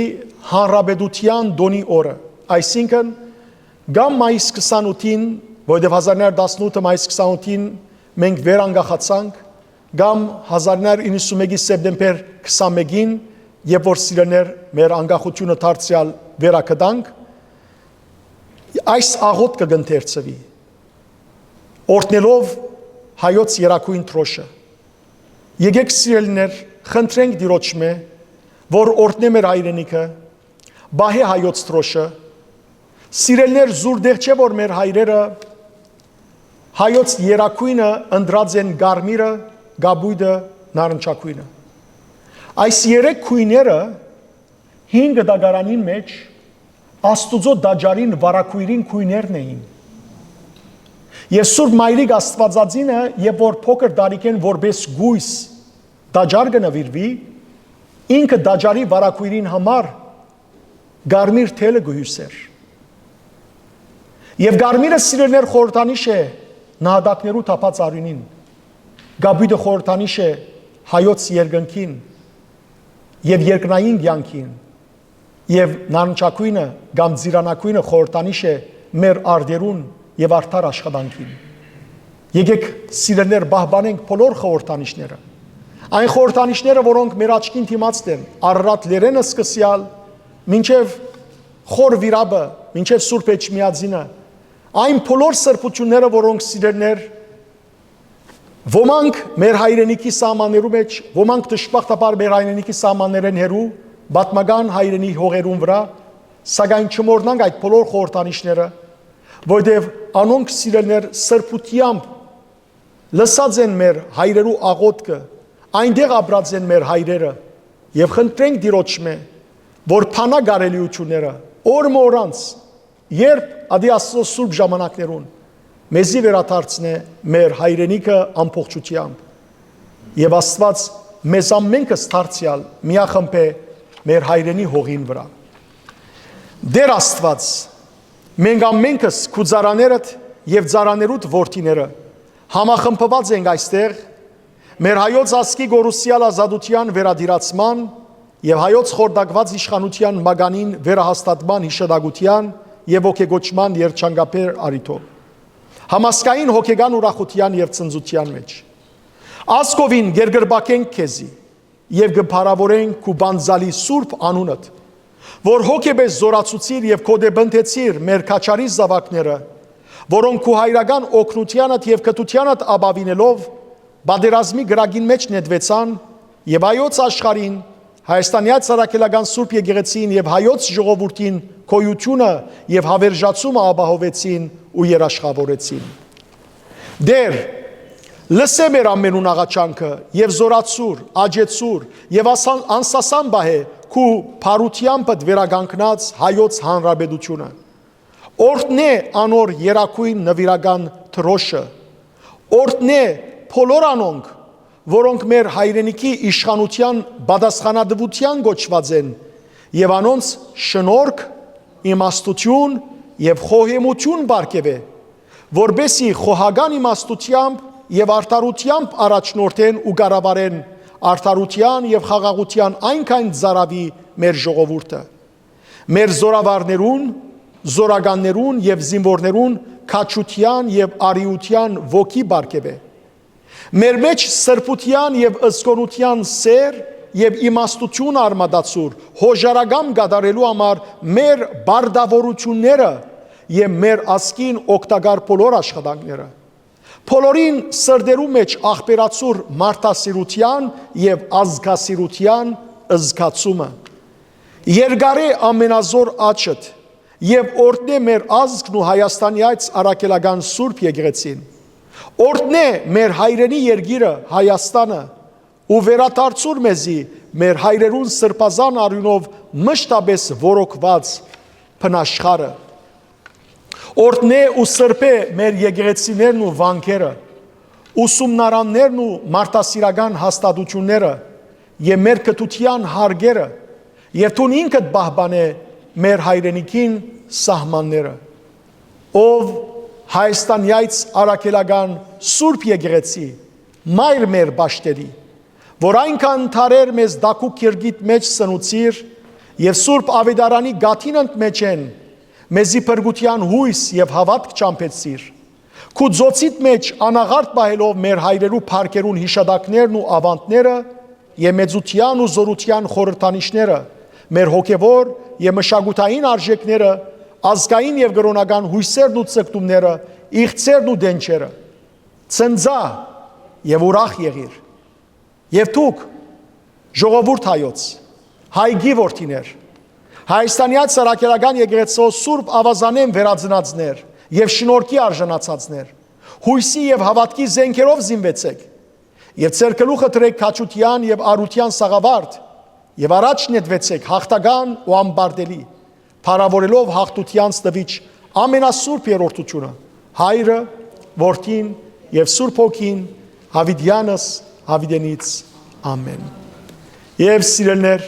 Հանրապետութեան տօնի օրը, այսինքն կամ մայիս քսանութին, որովհետեւ հազար նոր տասնութը մայիս քսանութին մենք վերանկախացանք, կամ հազար նոր իննսունմէկի սեպտեմբեր քսանմէկին, երբ որ, սիրելիներ, մեր անկախութիւնը դարձեալ վերագտանք, այս աղօթքը կ'ընթերցուի, օրհնելով հայոց երագոյն դրոշը։ Եկէք, սիրելիներ, խնդրենք Տիրոջմէ, որ օրհնէ մեր հայրենիքը, պահէ հայոց դրոշը, սիրելիներ, զուր դեղ չէ, որ մեր հայրերը հայոց երագոյնը ընտրած են կարմիրը, կապոյտը, նարնջագոյնը։ Այս երեք գոյները հին կտակարանին մէջ Աստուծոյ տաճարին վարագոյրին գոյներն էին։ Եւ Սուրբ Մայրիկ Աստուածածինը, երբ որ փոքր տարիքէն որպէս կոյս տաճար կը նուիրուի, ինքը տաճարի վարագոյրին համար կարմիր թելը կը հիւսէր։ Եւ կարմիրը, սիրելիներ, խորհրդանիշ է նահատակներու թափած արիւնին, կապոյտը խորհրդանիշ է հայոց երկնքին եւ երկնային կեանքին, եւ նարնջագոյնը կամ ծիրանագոյնը խորհրդանիշ է մեր արտերուն եւ արդար աշխատանքին։ Եկէք, սիրելիներ, պահպանենք բոլոր խորհրդանիշները, այն խորհրդանիշները, որոնք մեր աչքին դիմացն են, Արարատ լերէն սկսեալ մինչեւ Խոր Վիրապը, մինչեւ Սուրբ Էջմիածինը, այն բոլոր սրբութիւնները, որոնք, սիրելիներ, ոմանք մեր հայրենիքի սահմաններու մէջ, ոմանք դժբախտաբար մեր հայրենիքի սահմաններէն հեռու, պատմական հայրենի հողերուն վրայ, սակայն չմոռնանք այդ բոլոր խորհրդանիշները, որտեւ անոնք, սիրելիներ, սրբութեամբ լսած են մեր հայրերու աղօթքը, այնտեղ ապրած են մեր հայրերը, եւ խնդրենք Տիրոջմէ, որ բանայ կարելիութիւնները օր մը օրանց, երբ ատի Աստուծոյ սուրբ ժամանակներուն մեզի վերադարձնէ մեր հայրենիքը ամբողջութեամբ, եւ Աստուած մեզ ամենքս դարձեալ միախմբէ մեր հայրենի հողին վրայ։ Տեր Աստուած, մենք ամենքս քու ծառաներդ եւ ծառաներուդ որդիները համախմբուած ենք այստեղ, մեր հայոց ազգի կորուսեալ ազատութեան վերատիրացման եւ հայոց խորտակուած իշխանութեան մականին վերահաստատման յիշատակութեան եւ ոգեկոչման երջանկաբեր առիթով, համազգային հոգեկան ուրախութեան եւ ցնծութեան մէջ։ Ազգովին կերկրպագենք քեզի եւ կը փառաւորենք քու պանծալի սուրբ անունդ, որ հոգեպէս զօրացուցիր եւ գօտեպնդեցիր մեր քաջարի զաւակները, որոնք քու հայրական օգնութեանդ եւ կրթութեանդ ապաւինելով, պատերազմի կրակին մէջ նետուեցան եւ հայոց աշխարհին, Հայաստանի Հայ Առաքելական Սուրբ Եկեղեցին եւ հայոց ժողովուրդին գոյութիւնը եւ հավերժացումը ապահովեցին ու երաշխավորեցին։ Տեր, լսէ մեր ամենուն աղաչանքը եւ զօրացուր, աջեցուր եւ ասան-, անսասան պահէ քու փառութեամբդ վերականգնած հայոց հանրապետութիւնը։ Օրհնէ անոր երագոյն նուիրական դրոշը։ Օրհնէ բոլոր անոնք, որոնք մեր հայրենիքի իշխանութեան պատասխանատուութեան կոչուած են, եւ անոնց շնորհք, իմաստութիւն եւ խոհեմութիւն պարգեւէ, որպէս զի խոհական իմաստութեամբ եւ արդարութեամբ առաջնորդեն ու կառավարեն արդարութեան եւ խաղաղութեան այնքան ծարաւի մեր ժողովուրդը։ Մեր զօրավարներուն, զօրականներուն եւ զինուորներուն քաջութեան եւ արիութեան ոգի պարգեւէ։ Մեր մէջ սրբութեան եւ զգոնութեան սէր եւ իմաստութիւն արմատացուր, յօժարակամ կատարելու համար մեր բարդաւորութիւնները եւ մեր ազգին օգտակար բոլոր աշխատանքները։ Բոլորին սրտերու մէջ աղբերացուր մարդասիրութեան եւ ազգասիրութեան զգացումը։ Երկարէ ամենազոր աճդ եւ օրհնէ մեր ազգն ու Հայաստանի Հայ Առաքելական Սուրբ Եկեղեցին։ Օրհնէ մեր հայրենի երկիրը, Հայաստանը, ու վերադարձուր մեզի մեր հայրերուն սրբազան արիւնով մշտապէս որոգուած բնաշխարհը։ Օրհնէ ու սրբէ մեր եկեղեցիներն ու վանքերը, ուսումնարաններն ու մարդասիրական հաստատութիւնները եւ մեր կրթութեան հարկերը, եւ դուն ինքդ պահպանէ մեր հայրենիքին սահմանները, ով Հայաստանեայց առաքելական Սուրբ Եկեղեցի, մայր մեր պաշտելի, որ այնքան դարեր մեզ դակու կիրկիտ մէջ սնուցիր եւ Սուրբ Աւետարանի գաթին ընդմէջէն մեզի փրկութեան յոյս եւ հաւատք ճամբեցիր, քու ծոցիդ մէջ անաղարտ պահելով մեր հայրերու փառքերուն յիշատակներն ու աւանդները եւ մեծութեան ու զօրութեան խորհրդանիշները, մեր հոգեւոր եւ մշակութային արժեքները, ազգային եւ կրօնական յոյսերն ու ձգտումները, իղձերն ու դենչերը։ Ցնծա եւ ուրախ եղիր։ Եւ դուք, ժողովուրդ հայոց, հայկի որդիներ, Հայաստանեայց Սարաքելական Եկեղեցւոյ Սուրբ Աւազանէն վերածնածներ եւ շնորհքի արժանացածներ, յոյսի եւ հաւատքի զէնքերով զինուեցէք եւ ձեր գլուխը դրէք քաջութեան եւ արութեան սաղավարտ եւ առաջ նետուեցէք յաղթական ու անպարտելի, փառաւորելով յաղթութեանց տուիչ ամենասուրբ երրորդութիւնը, Հայրը, Որդին եւ Սուրբ Հոգին, յաւիտեանս յաւիտենից։ Ամէն։ Եւ սիրելիներ,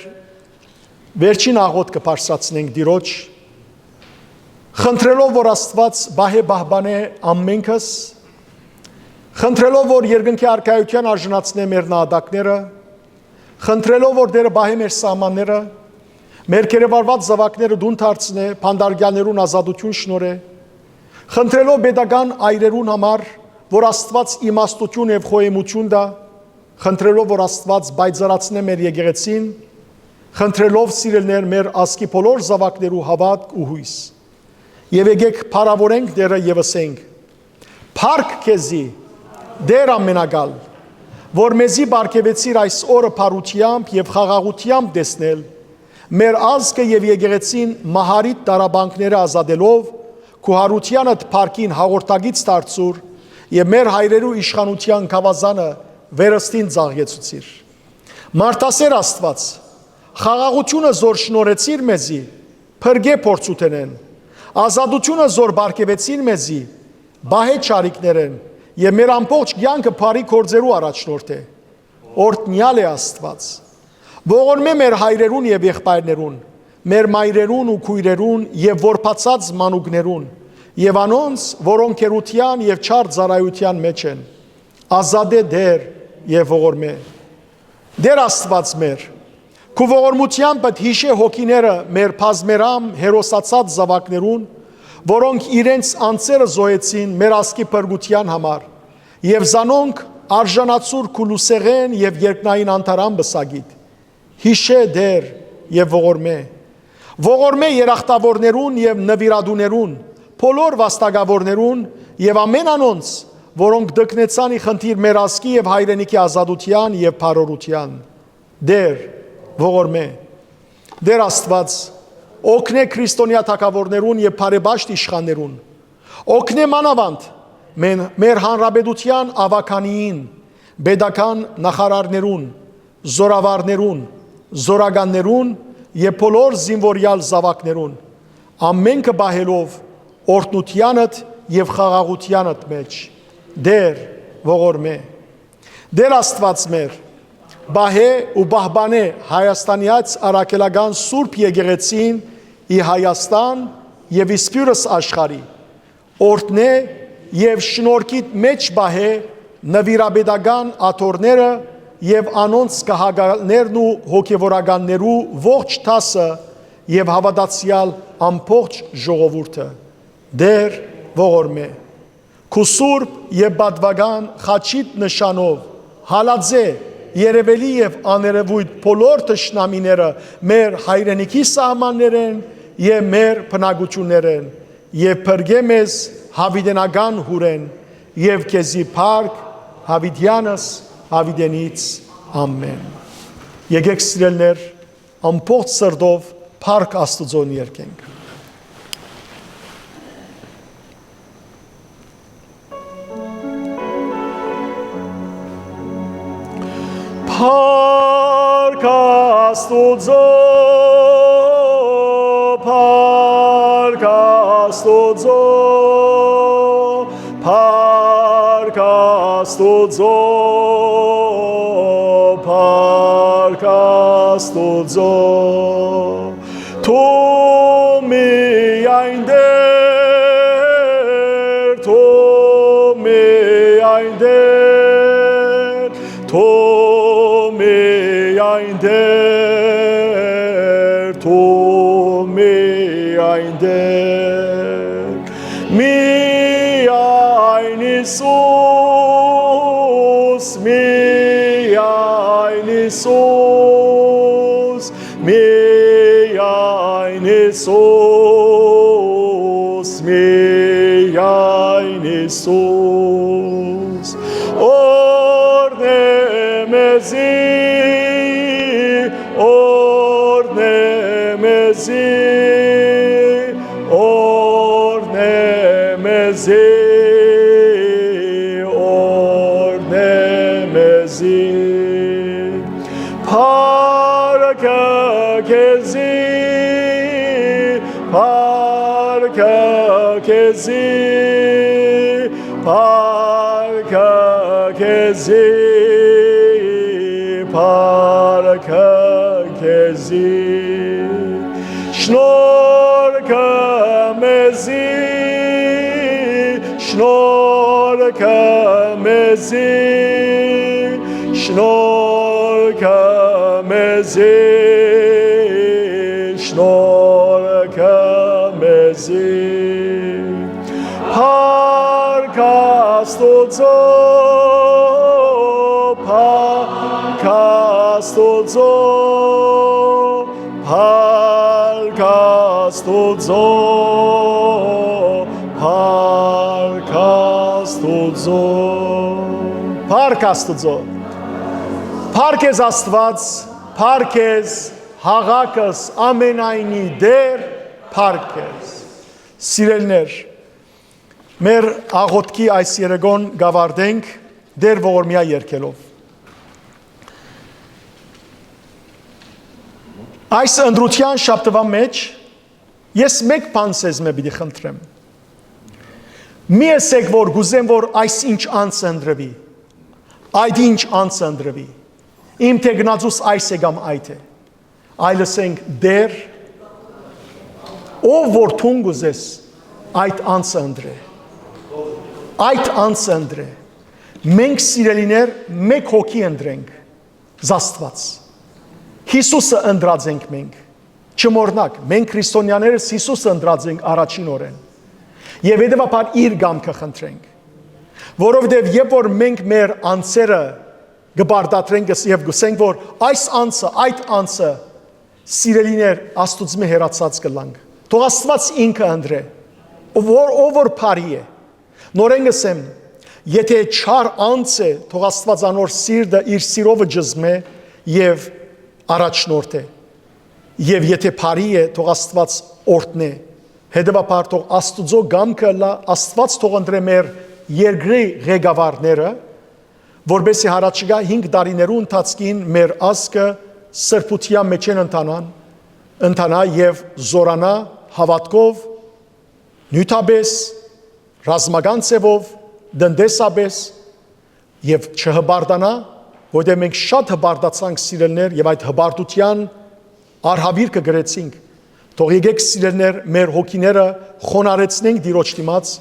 վերջին աղօթքը բարձրացնենք Տիրոջ, խնդրելով որ Աստուած պահէ պահպանէ ամենքս, խնդրելով որ երկնքի արքայութեան արժանացնէ մեր նահատակները, խնդրելով որ Տէրը պահէ մեր սահմանները, մեր գերեվարուած զաւակները տուն դարձնէ, բանտարկեալներուն ազատութիւն շնորհէ, խնդրելով պետական այրերուն համար, որ Աստուած իմաստութիւն եւ խոհեմութիւն տայ, խնդրելով որ Աստուած պայծառացնէ մեր եկեղեցին, խնդրելով սիրելիներ մեր ազգի բոլոր զաւակներու հաւատք ու յոյս։ Եւ եկէք փառաւորենք Տէրը եւ ըսենք. «Փառք քեզի, Տէր ամենակալ, որ մեզի պարգեւեցիր այս օրը փառութեամբ եւ խաղաղութեամբ տեսնել, մեր ազգը եւ եկեղեցին մահարիտ տառապանքները ազատելով, քու յարութեանդ փառքին հաղորդակից դարձուր եւ մեր հայրերու իշխանութեան գաւազանը վերստին ծաղկեցուցիր։ Մարդասէր Աստուած, խաղաղութիւնը զոր շնորհեցիր մեզի, փրկէ փորձութենէն, ազատութիւնը զոր պարգեւեցիր մեզի, պահէ չարիքներէն եւ մեր ամբողջ կեանքը բարի գործերու առաջնորդէ։ Օրհնեալ է Աստուած։ Ողորմէ մեր հայրերուն եւ եղբայրներուն, մեր մայրերուն ու քոյրերուն եւ որբացած մանուկներուն, եւ անոնց, որոնք գերութեան եւ չար ծառայութեան մէջ են։ Ազատէ Տէր եւ ողորմէ։ Տէր Աստուած մեր, քու ողորմութեամբդ յիշէ հոգիները մեր բազմերամ հերոսացած զաւակներուն, որոնք իրենց անձերը զոհեցին մեր ազգի փրկութեան համար, եւ զանոնք արժանացուր քու լուսեղէն եւ երկնային անդարան պսակիդ։ Յիշէ Տէր եւ ողորմէ։ Ողորմէ երախտավորներուն եւ նուիրատուներուն, բոլոր վաստակաւորներուն եւ ամէն անոնց, որոնք տկնեցան ի խնդիր մեր ազգի եւ հայրենիքի ազատութեան եւ բարօրութեան։ Տէր, ողորմէ։ Տէր Աստուած, օգնէ քրիստոնեայ թագաւորներուն եւ բարեպաշտ իշխաններուն։ Օգնէ մանաւանդ մեն-, մեր հանրապետութեան աւագանիին, պետական նախարարներուն, զօրավարներուն, զօրականներուն եւ բոլոր զինուորեալ զաւակներուն, ամէնքը պահելով օրհնութեանդ եւ խաղաղութեանդ մէջ։ Տէր, ողորմէ։ Տէր Աստուած մեր, պահէ ու պահպանէ Հայաստանեայց առաքելական Սուրբ Եկեղեցին ի Հայաստան եւ ի սփիւռս աշխարհի, օրհնէ եւ շնորհքիդ մէջ պահէ նուիրապետական աթոռները եւ անոնց գահակալներն ու հոգեվորականներու ողջ դասը եւ հաւատացեալ ամբողջ ժողովուրդը։ Տէր, ողորմէ։ Քու սուրբ եւ պատուական խաչիդ նշանով հալածէ երեւելի եւ աներեւոյթ բոլոր թշնամիները մեր հայրենիքի սահմաններէն եւ մեր բնակութիւններէն, եւ փրկէ մեզ յաւիտենական յուրէն, եւ քեզի փառք յաւիտեանս յաւիտենից։ Ամէն։ Եկէք, սիրելիներ, ամբողջ սրտով փառք Աստուծոյ երգենք։ Փառք Աստուծո, փառք Աստուծո, փառք Աստուծո, փառք Աստուծո։ Դու միայն Տեր, Դու միայն Տէր, դու միայն Տէր, միայն Յիսուս, միայն Յիսուս, միայն Յիսուս, միայն Յիսուս։ Օրհնէ մեզի, օրհնէ մեզի, օրհնէ մեզի, օրհնէ մեզի։ Փառքը քեզի, փառքը քեզի, փառքը քեզի, փառքը քեզի։ Շնորհքը մեզի, շնորհքը մեզի, շնորհքը մեզի, շնորհքը մեզի։ Փառք Աստուծոյ, փառք Աստուծոյ, փառք Աստուծոյ, փառք Աստուծոյ, փառք Աստուծոյ։ Փառք ես Աստուած, փառք ես հաղակս ամենայնի Տէր, փառք ես։ Սիրելիներ, մեր աղոթքի այս երեկոյն կ'աւարտենք Տէր ողորմեայ երգելով։ Այս ընտրութեան շաբթուան մէջ ես մէկ բան ձեզմէ պիտի խնդրեմ։ Մի ըսէք, որ կ'ուզեմ, որ այս ինչ անձը ընտրուի, այդ ինչ անձը ընտրուի, իմ թեկնածուս այս է կամ այդ է, այլ ըսենք, Տէր, ով որ դուն կ'ուզես, այդ անձը ընտրէ, այդ անձը ընտրէ։ Մենք, սիրելիներ, մէկ հոգի ընտրենք, Աստուած։ Յիսուսը ընտրած ենք մենք։ Չմոռնաք, մենք քրիստոնյաներս Յիսուսը ընտրած ենք առաջինօրէն։ Եւ հետեւաբար իր կամքը խնդրենք։ Որովհետեւ երբ որ մենք մեր անձերը կը բարդատրենք, կս-, եւ կ'ըսենք, որ այս անձը, այդ անձը, սիրելիներ, Աստուծմէ հեռացած կ'ըլլանք։ Թող Աստուած ինքը ընտրէ, ով որ, ով որ բարի է։ Նորէն կ'ըսեմ, եթե չար անձ է, թող Աստուած անոր սիրտը իր սիրովը ճզմէ եւ առաջնորդէ։ Եւ եթե բարի է, թող Աստուած օրհնէ։ Հետեւաբար թող Աստուծոյ կամքը ըլլայ, Աստուած թող ընտրէ մեր երկրի ղեկավարները, որպեսզի յառաջիկայ հինգ տարիներու ընթացքին մեր ազգը սրբութեան մէջէն ընթանան, ընթանայ եւ զօրանայ հաւատքով, նիւթապէս, ռազմական ձեւով, տնտեսապէս եւ չհպարտանայ, որտեղ մենք շատ հպարտացանք, սիրելիներ, եւ այդ հպարտութեան արհաւիրքը կրեցինք։ Թող եկեք, սիրելիներ, մեր հոգիները խոնարհեցնենք Տիրոջ դիմաց,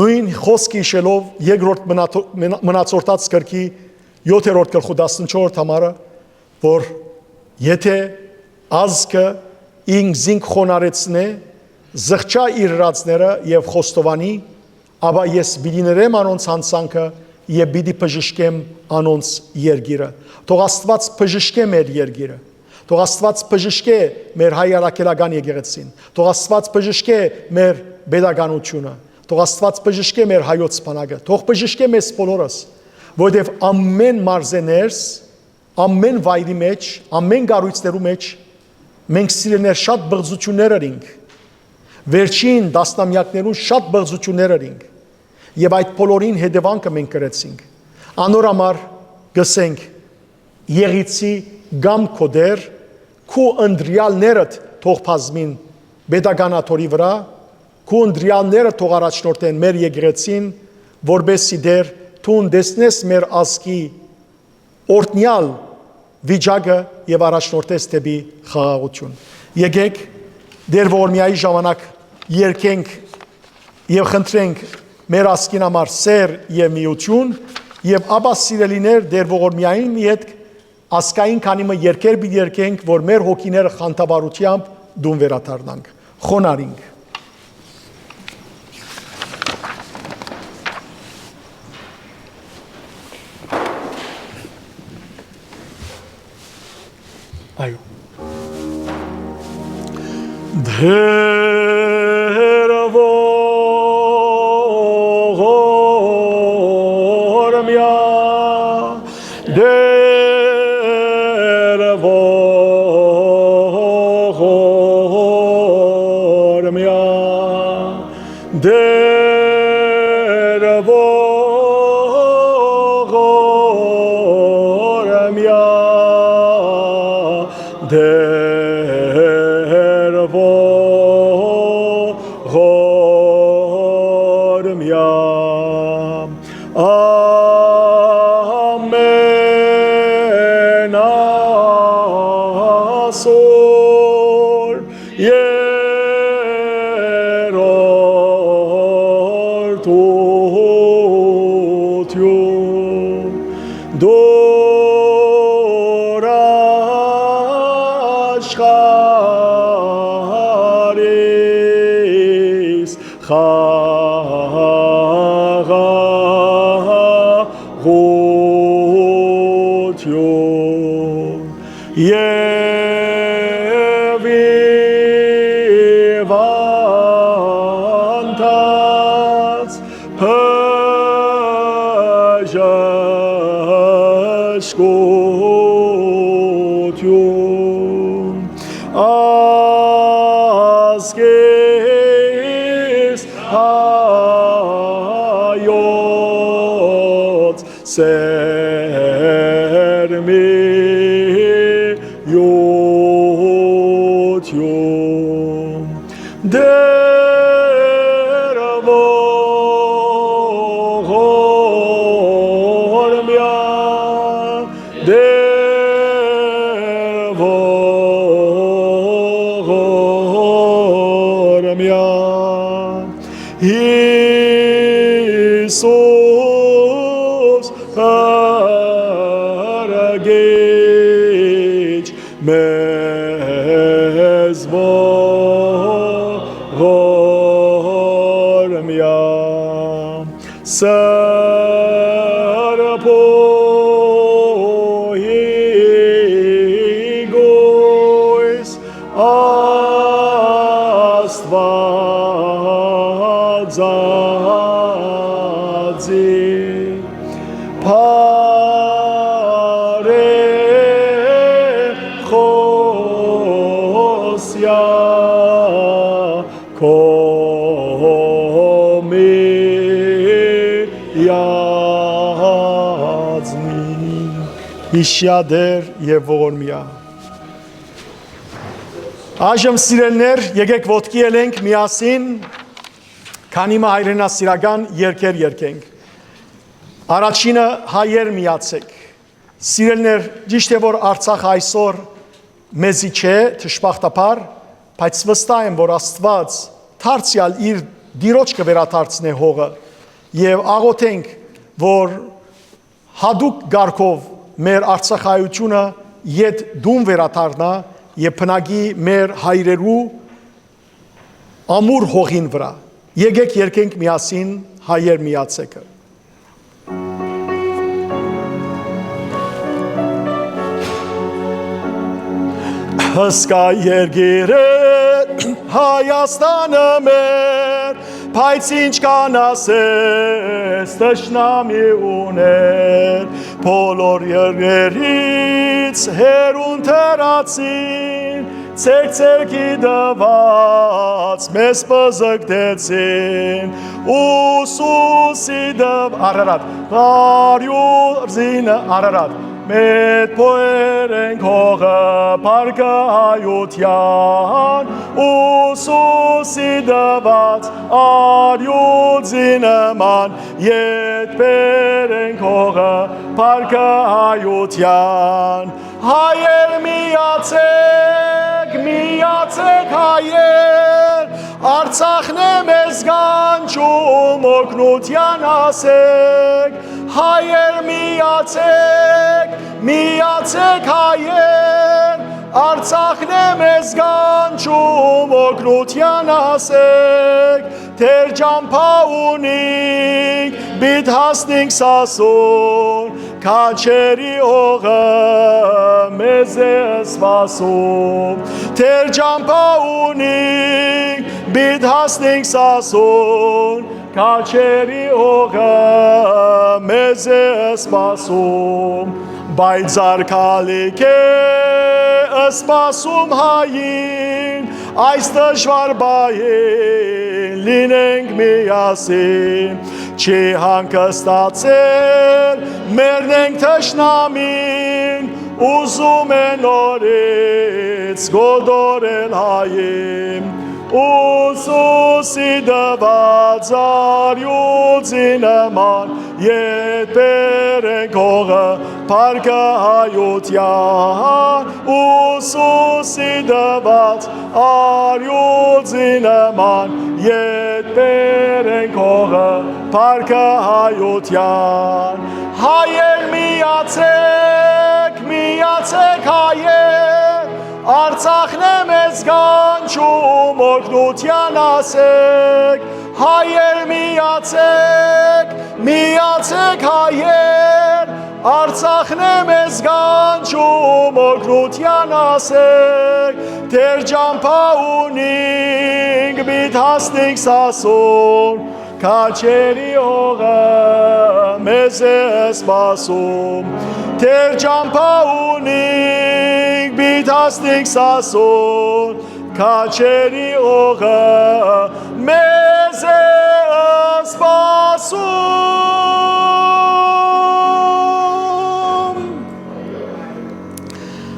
նոյն խօսքը յիշելով երկրորդ մնաթ-, մնա-, մնացորդաց գրքի յոթերորդ գլխու տասնչորս համարը, որ եթե ազգը ինքզինք խոնարհեցնէ, զղջայ իր ըրածները եւ խոստովանի, ապա ես պիտի ներեմ անոնց յանցանքը եւ պիտի բժշկեմ անոնց երկիրը։ Թող Աստուած բժշկէ մեր երկիրը։ Թող Աստուած բժշկէ մեր հայ առաքելական եկեղեցին։ Թող Աստուած բժշկէ մեր պետականութիւնը։ Թող Աստուած բժշկէ մեր հայոց բանակը։ Թող բժշկէ մեզ բոլորս, որովհետեւ ամէն մարզեներս, ամէն վայրի մէջ, ամէն կառոյցներու մէջ մենք, սիրելիներ, շատ բղծութիւններ ըրինք։ Վերջին տասնամեակներուն շատ բղծութիւններ ըրինք եւ այդ բոլորին հետեւանքը մենք կրեցինք։ Անոր համար կ'ըսենք, Եղիցի կամ քո Տէր, քու ընտրեալներդ թող բազմին պետական աթոռի վրայ, քու ընտրեալները թող առաջնորդեն մեր եկեղեցին, որպեսզի, Տէր, դուն տեսնես մեր ազգի օրհնեալ վիճակը եւ առաջնորդես դէպի խաղաղութիւն։ Եկեք, Տէր ողորմեայի ժամանակ երգենք եւ խնդրենք մեր ազգին համար սէր եւ միութիւն, Եւ ապա, սիրելիներ, Տէր ողորմիային ետք ազգային քանի մը երկեր պիտի երգենք, որ մեր հոգիները խանդավառութեամբ տուն վերադառնանք։ Խոնարհինք։ Այո։ Տէր ողորմեա, Տէր ողորմեա, Տէր ողորմեա, Տէր ողորմեա, ամեն ասոր երրորդութիւն տուր աշխարհիս խաղաղութիւն եւ ի վանդած բժշկութիւն ազգիս հայոց սերմի յութիւն։ Տէր ողորմեա, Տէր ողորմեա, Յիսուս փրկիչ մեզ ողորմեա, սրբոյի գոյս Աստուածածի բարեխօսեայ քո միածնի։ Յիշեա Տէր եւ ողորմեա։ Այժմ, սիրելիներ, եկեք ոտքի ելենք միասին, քանի մը հայրենասիրական երգեր երգենք։ Առաջինը՝ «Հայեր միացեք»։ Սիրելիներ, ճիշդ է, որ Արցախը այսօր մեզի չէ, դժբախտաբար, բայց վստահ եմ, որ Աստուած դարձեալ իր Տիրոջ կը վերադարձնէ հողը, եւ աղօթենք, որ յատուկ կարգով մեր Արցախայութիւնը յետ տուն վերադառնայ եւ բնակի մեր հայրերու ամուր հողին վրայ։ Եկեք երգենք միասին «Հայեր միացեք»-ը։ Հսկայ երկիր է Հայաստանը մեր, բայց ինչքան ասես թշնամի ուներ, բոլոր երկրերից հեռուն դրացին, ցերկ-ցերկի տուած մեզ պզկտեցին, ուսուսի տուած, Արարատ, արիւրզինը, Արարատ, մեծ փոյր ենք հողը փառքը հայութեան, ուսուսի տուած արիւրզի նման, յետ բերենք հողը փառքը հայութեան։ Հայեր միացեք, միացեք հայեր, Արցախն է մեզ կանչում, օգնութեան հասեք, Հայեր միացեք, միացեք հայեր, Արցախն է մեզ կանչում, օգնութեան ասեք, Տէր ճամբայ ունինք, պիտ հասնինք Սասուն, քաջերի հողը մեզ է սպասում։ Տէր ճամբայ ունինք, պիտ հասնինք Սասուն, քաջերի հողը մեզ է սպասում։ Բայց արգալիք է սպասում հային, այս դժուար պահին լինենք միասին։ Չի հանգստացել, մեռնենք թշնամին, ուզում է նորից գոդորել հային։ Ուսուսի տուած արիուծի նման, ետ բերենք հողը, փառքը հայութեան, ուսուսի տուած արիուծի նման, ետ բերենք հողը, փառքը հայութեան։ Հայեր միացեք, միացեք հայեր, Արցախն է մեզ կանչում, օգնութեան ասեք, հայեր միացեք, միացեք հայեր, Արցախն է մեզ կանչում, օգնութեան ասեք, Տէր ճամբայ ունինք, պիտ հասնինք Սասուն, քաջերի հողը մեզ է սպասում, Տէր ճամբայ ունինք, պիտ հասնինք Սասուն, քաջերի հողը մեզ է սպասում։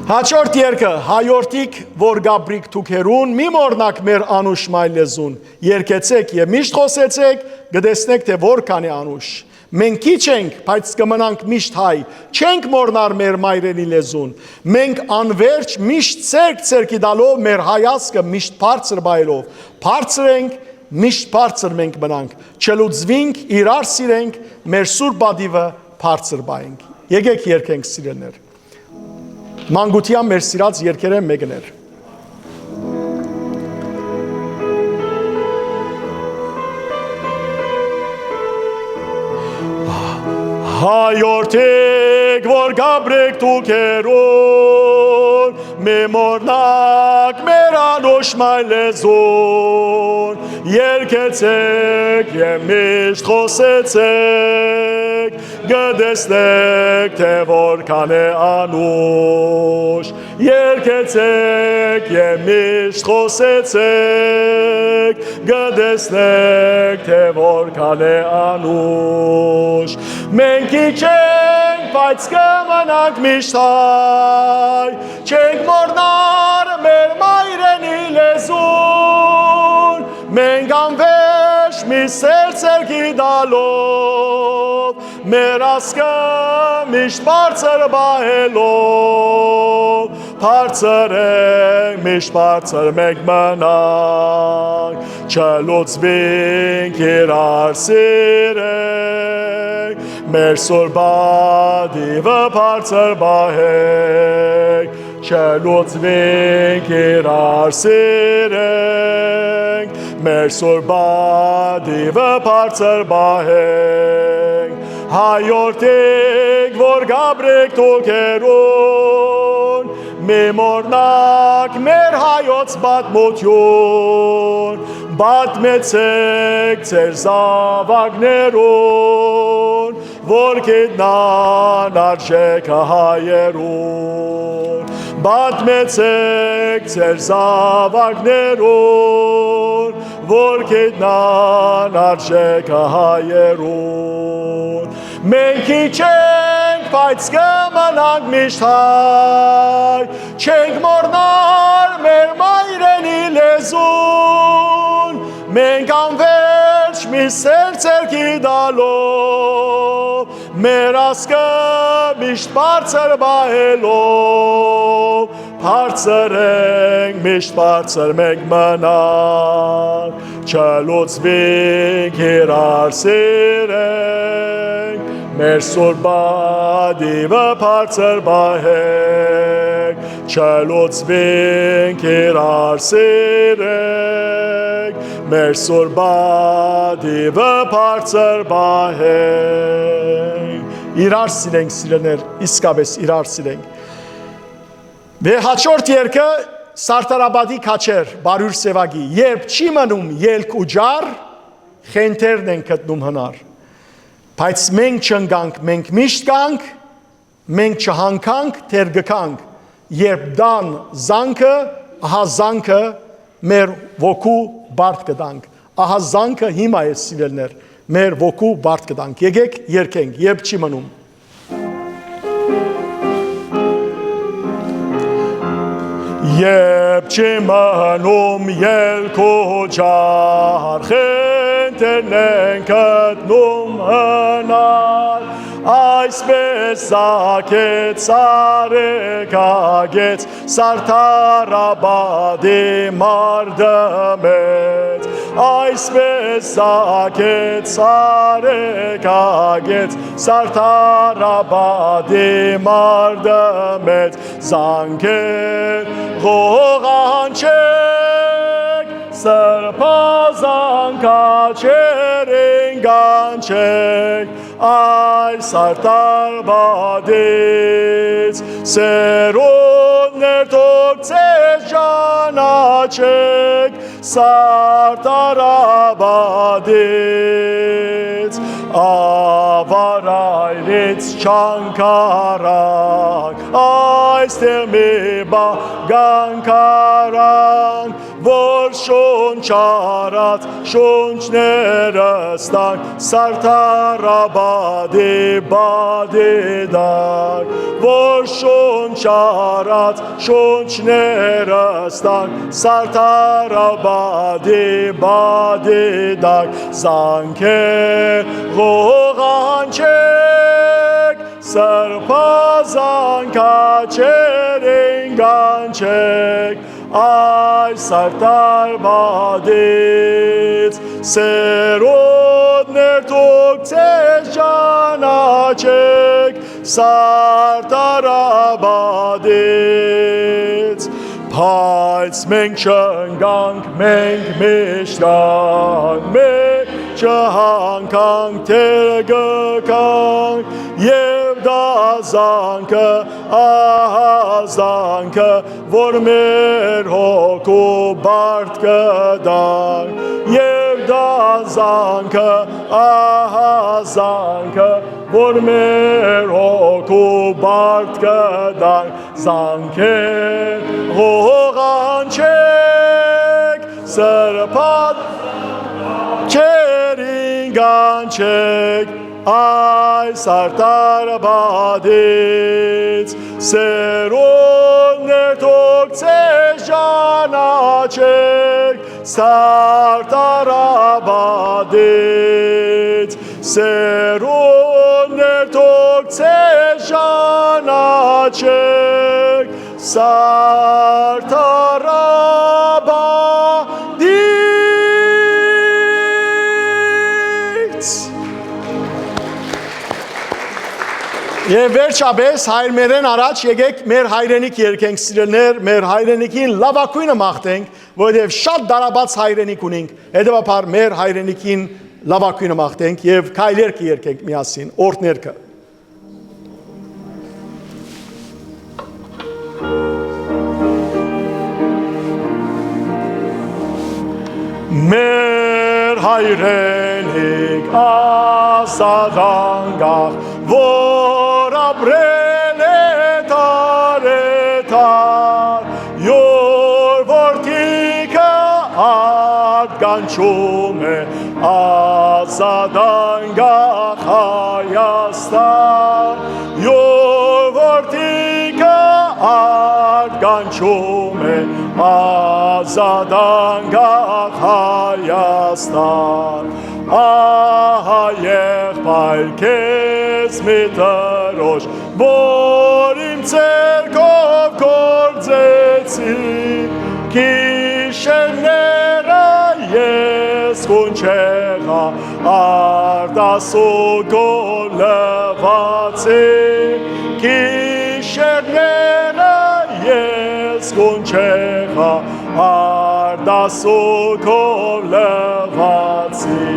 Հաջորդ երգը, հայորդիք, որ գաբրիք դուք հեռուն, մի մոռնաք մեր անուշ մայր լեզուն, երգեցեք եւ միշտ խօսեցեք, կը տեսնեք, թէ որքան է անուշ։ Մենք քիչ ենք, բայց կը մնանք միշտ հայ, չենք մոռնար մեր մայրենի լեզուն։ Մենք անվերջ միշտ ձեռք ձեռքի տալով մեր հայացքը միշտ բարձր պահելով, բարձր ենք, միշտ բարձր մենք մնանք, չլուծուինք, իրար սիրենք, մեր սուրբ պատիվը բարձր պահենք։ Եկեք երգենք, սիրելիներ։ Մանկութեան մեր սիրած երգերէն մէկն էր։ Հայորդիք, որ գաբրեք դուք հեռուն, մի մոռնաք մեր անուշ մայր լեզուն, երգեցեք եւ միշտ խօսեցեք, կը տեսնեք, թէ որքան է անուշ, երգեցեք եւ միշտ խօսեցեք, կը տեսնեք, թէ որքան է անուշ։ Մենք քիչ ենք, բայց կը մնանք միշտ հայ, չենք մոռնար մեր մայրենի լեզուն, մենք անվերջ միշտ ձեռք ձեռքի տալով, մեր ազգը միշտ բարձր պահելով, բարձր ենք, միշտ բարձր մենք մնանք, չլուծուինք, իրար սիրենք, մեր սուրբ պատիվը բարձր պահենք, չլուծուինք, իրար սիրենք, մեր սուրբ պատիվը բարձր պահենք։ Հայորդիք, որ գաբրեք դուք հեռուն, մի մոռնաք մեր հայոց պատմություն, պատմեցեք ձեր զաւակներուն, որ գիտնան արժէքը հայերուն, պատմեցեք ձեր զաւակներուն, որ գիտնան արժէքը հայերուն։ Մենք քիչ ենք, բայց կը մնանք միշտ հայ, չենք մոռնար մեր մայրենի լեզուն, մենք անվերջ միշտ ձեռք ձեռքի տալով, մեր ազգը միշտ բարձր պահելով, բարձր ենք, միշտ բարձր մենք մնանք, չլուծուինք, իրար սիրենք, Մեր սուր պատիվը բարձր պահենք, չլուծուինք իրար սիրենք, մեր սուր պատիվը բարձր պահենք։ Իրար սիրենք, սիրելիներ, իսկապէս իրար սիրենք։ Դե հաջորդ երգը Սարդարապատի քաչեր, Բարուր Սեւակի։ Երբ չի մնում ելք ու ջար, խենթերն են գտնում հնար։ Բայց մենք չընկանք, մենք միշտ կանք, մենք չհանկանք, դեռ կգանք։ Երբ տան զանգը, ահա զանգը մեր ոգու բարդ կտանք։ Ահա զանգը հիմա է, սիրելիներ, մեր ոգու բարդ կտանք։ Եկեք երգենք, երբ չի մնում։ Երբ չի մնում ելք ու ջար, խենթերն են գտնում հնար, այսպես ծագեց, արեգակեց Սարդարապատի մարդը մեծ, այսպես ծագեց, արեգակեց Սարդարապատի մարդը մեծ, զանգեր ղողանչեք, սրբազան քաչերին կանչեք, այս Սարդարապատից, սերունդներ թող ձեզ ճանաչեք, Սարդարապատից, Ավար Հայրից չանք առանք, այստեղ մի բան կանք առանք, որ շունչ առած շունչներս տանք, Սարդարապատի պատի տանք, որ շունչ առած շունչներս տանք, Սարդարապատի պատի տանք, զանգեր ղողանչեք, սրբազան քաչերին կանչեք, այս Սարդարապատից, սերունդներ թող ձեզ ճանաչեք, Սարդարապատից, բայց մենք չընկանք, մենք միշտ կանք, մենք չհանկանք, դեռ կգանք, եւ դա զանգը, ահա զանգը, որ մեր հոգու բարդ կտանք, եւ դա զանգը, ահա զանգը, որ մեր հոգու բարդ կտանք, զանգեր ղողանչեք, սրբազան քաչերին կանչեք, այս Սարդարապատից, սերունդներ թող ձեզ ճանաչեք, Սարդարապատից, սերունդներ թող ձեզ ճանաչեք, Սարդարապատից։ Եւ վերջապէս, հայրմերէն առաջ եկեք մեր հայրենիք երգենք, սիրելիներ, մեր հայրենիքին լաւագոյնը մաղթենք, որովհետեւ շատ տարապած հայրենիք ունենք, հետեւաբար մեր հայրենիքին լաւագոյնը մաղթենք եւ քայլերգը երգենք միասին, օրհներգը։ Մեր հայրենիք ազատ անկախ, որ ապրել է դարեդար, յուր որդիքը արձանչում է ազատ անկախ Հայաստան, յուր որդիքը արձանչում է ազատ անկախ Հայաստան։ Ահա եղբայր քեզ մի դրոշ, որ իմ ձեռքով գործեցի, գիշերները ես Կունչեղա արտասուքով լվացի, գիշերները ես կունչեղա արտասուքով լվացի։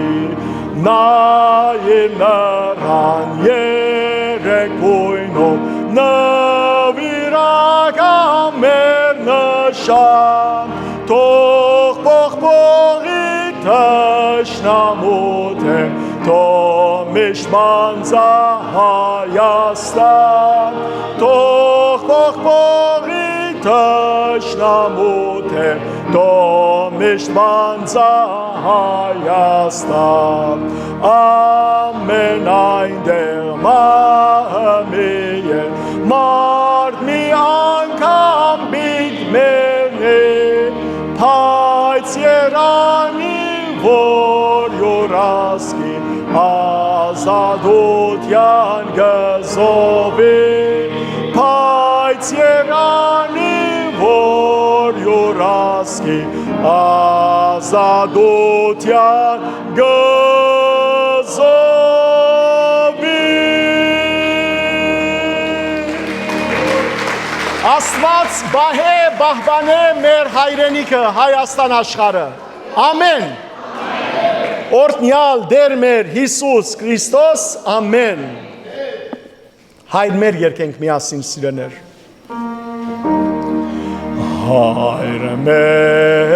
Նայիր, նրան երեք գոյնով նուիրական մեր նշան, թող պողպողի թշնամու դեմ, թող միշտ մանձա Հայաստան, թող պողպողի թշնամու դեմ, թող միշտ մանձա Հայաստան։ Ամեն այնտեղ մահ մը է, մարդ մի անգամ պիտի մեռնի, բայց Երանի, որ յուր ազգին ազատութեան կը զովի, բայց Երանի, որ յուր ազգին ազատութեան կը զովի։ Աստուած պահէ, պահպանէ մեր հայրենիքը, Հայաստան աշխարհը։ Ամեն։ Օրհնեալ Տէր մեր Յիսուս Քրիստոս, ամեն։ Հայր մեր երկենք միասին, սիրեներ։ Հայր մեր,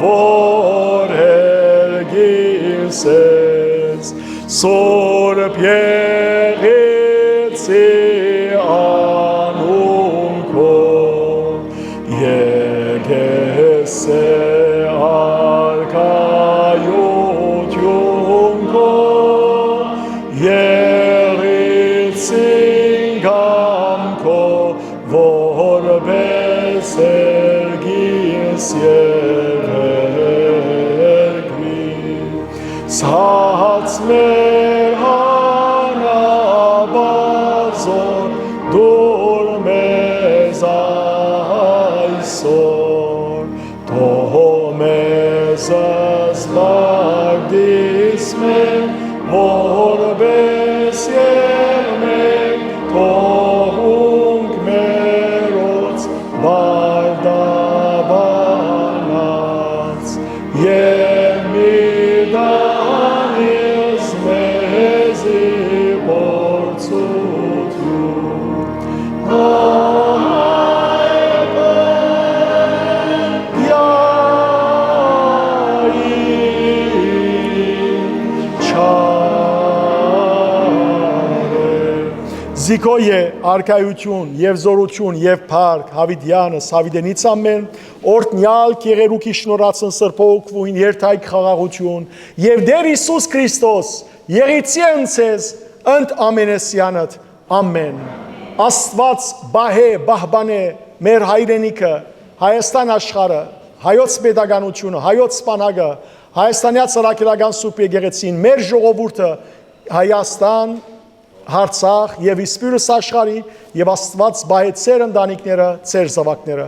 որ երկինս ես, Սուրբ Եղեցի անուն քո, եկես է արքայություն քո, Եղեցին կամքով, որպես երկինս երկրի, ցած մեր հանապազոր դուր մեզ այսօր, թող մեզ զբաղեցնես, որպես երմէկ թողունք մերոց պարտաբանած, եւ մի տանես մեզի փորձութիւն, Զիքոյ է արքայութիւն եւ զօրութիւն եւ փառք յաւիտեանս յաւիտենից ամէն, օրհնեալ կեղերուկի շնորհացն սրբոյ օգուին երթայք խաղաղութիւն, եւ Տէր Յիսուս Քրիստոս, եղիցի ընդ ձեզ, ընդ ամենեսեանդ, ամեն։ Աստուած պահէ, պահպանէ մեր հայրենիքը, Հայաստան աշխարհը, հայոց պետականությունը, հայոց սպանակը, Հայաստանեայ ծրագրական Սուրբ Եկեղեցին, մեր ժողովուրդը, Հայաստան, Արցախ եւ իսպիրս աշխարհի, եւ Աստուած պահէ ձեր ընտանիքները, ձեր զաւակները։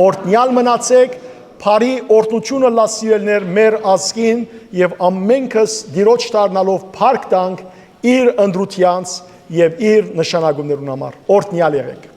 Օրհնեալ մնացէք, բարի օրհնութիւնը լաց իրելներ մեր ազգին, եւ ամենքս Տիրոջ դառնալով փառք տանք իր ընտրութեանց եւ իր նշանակումներուն համար։ Օրհնեալ եղէք։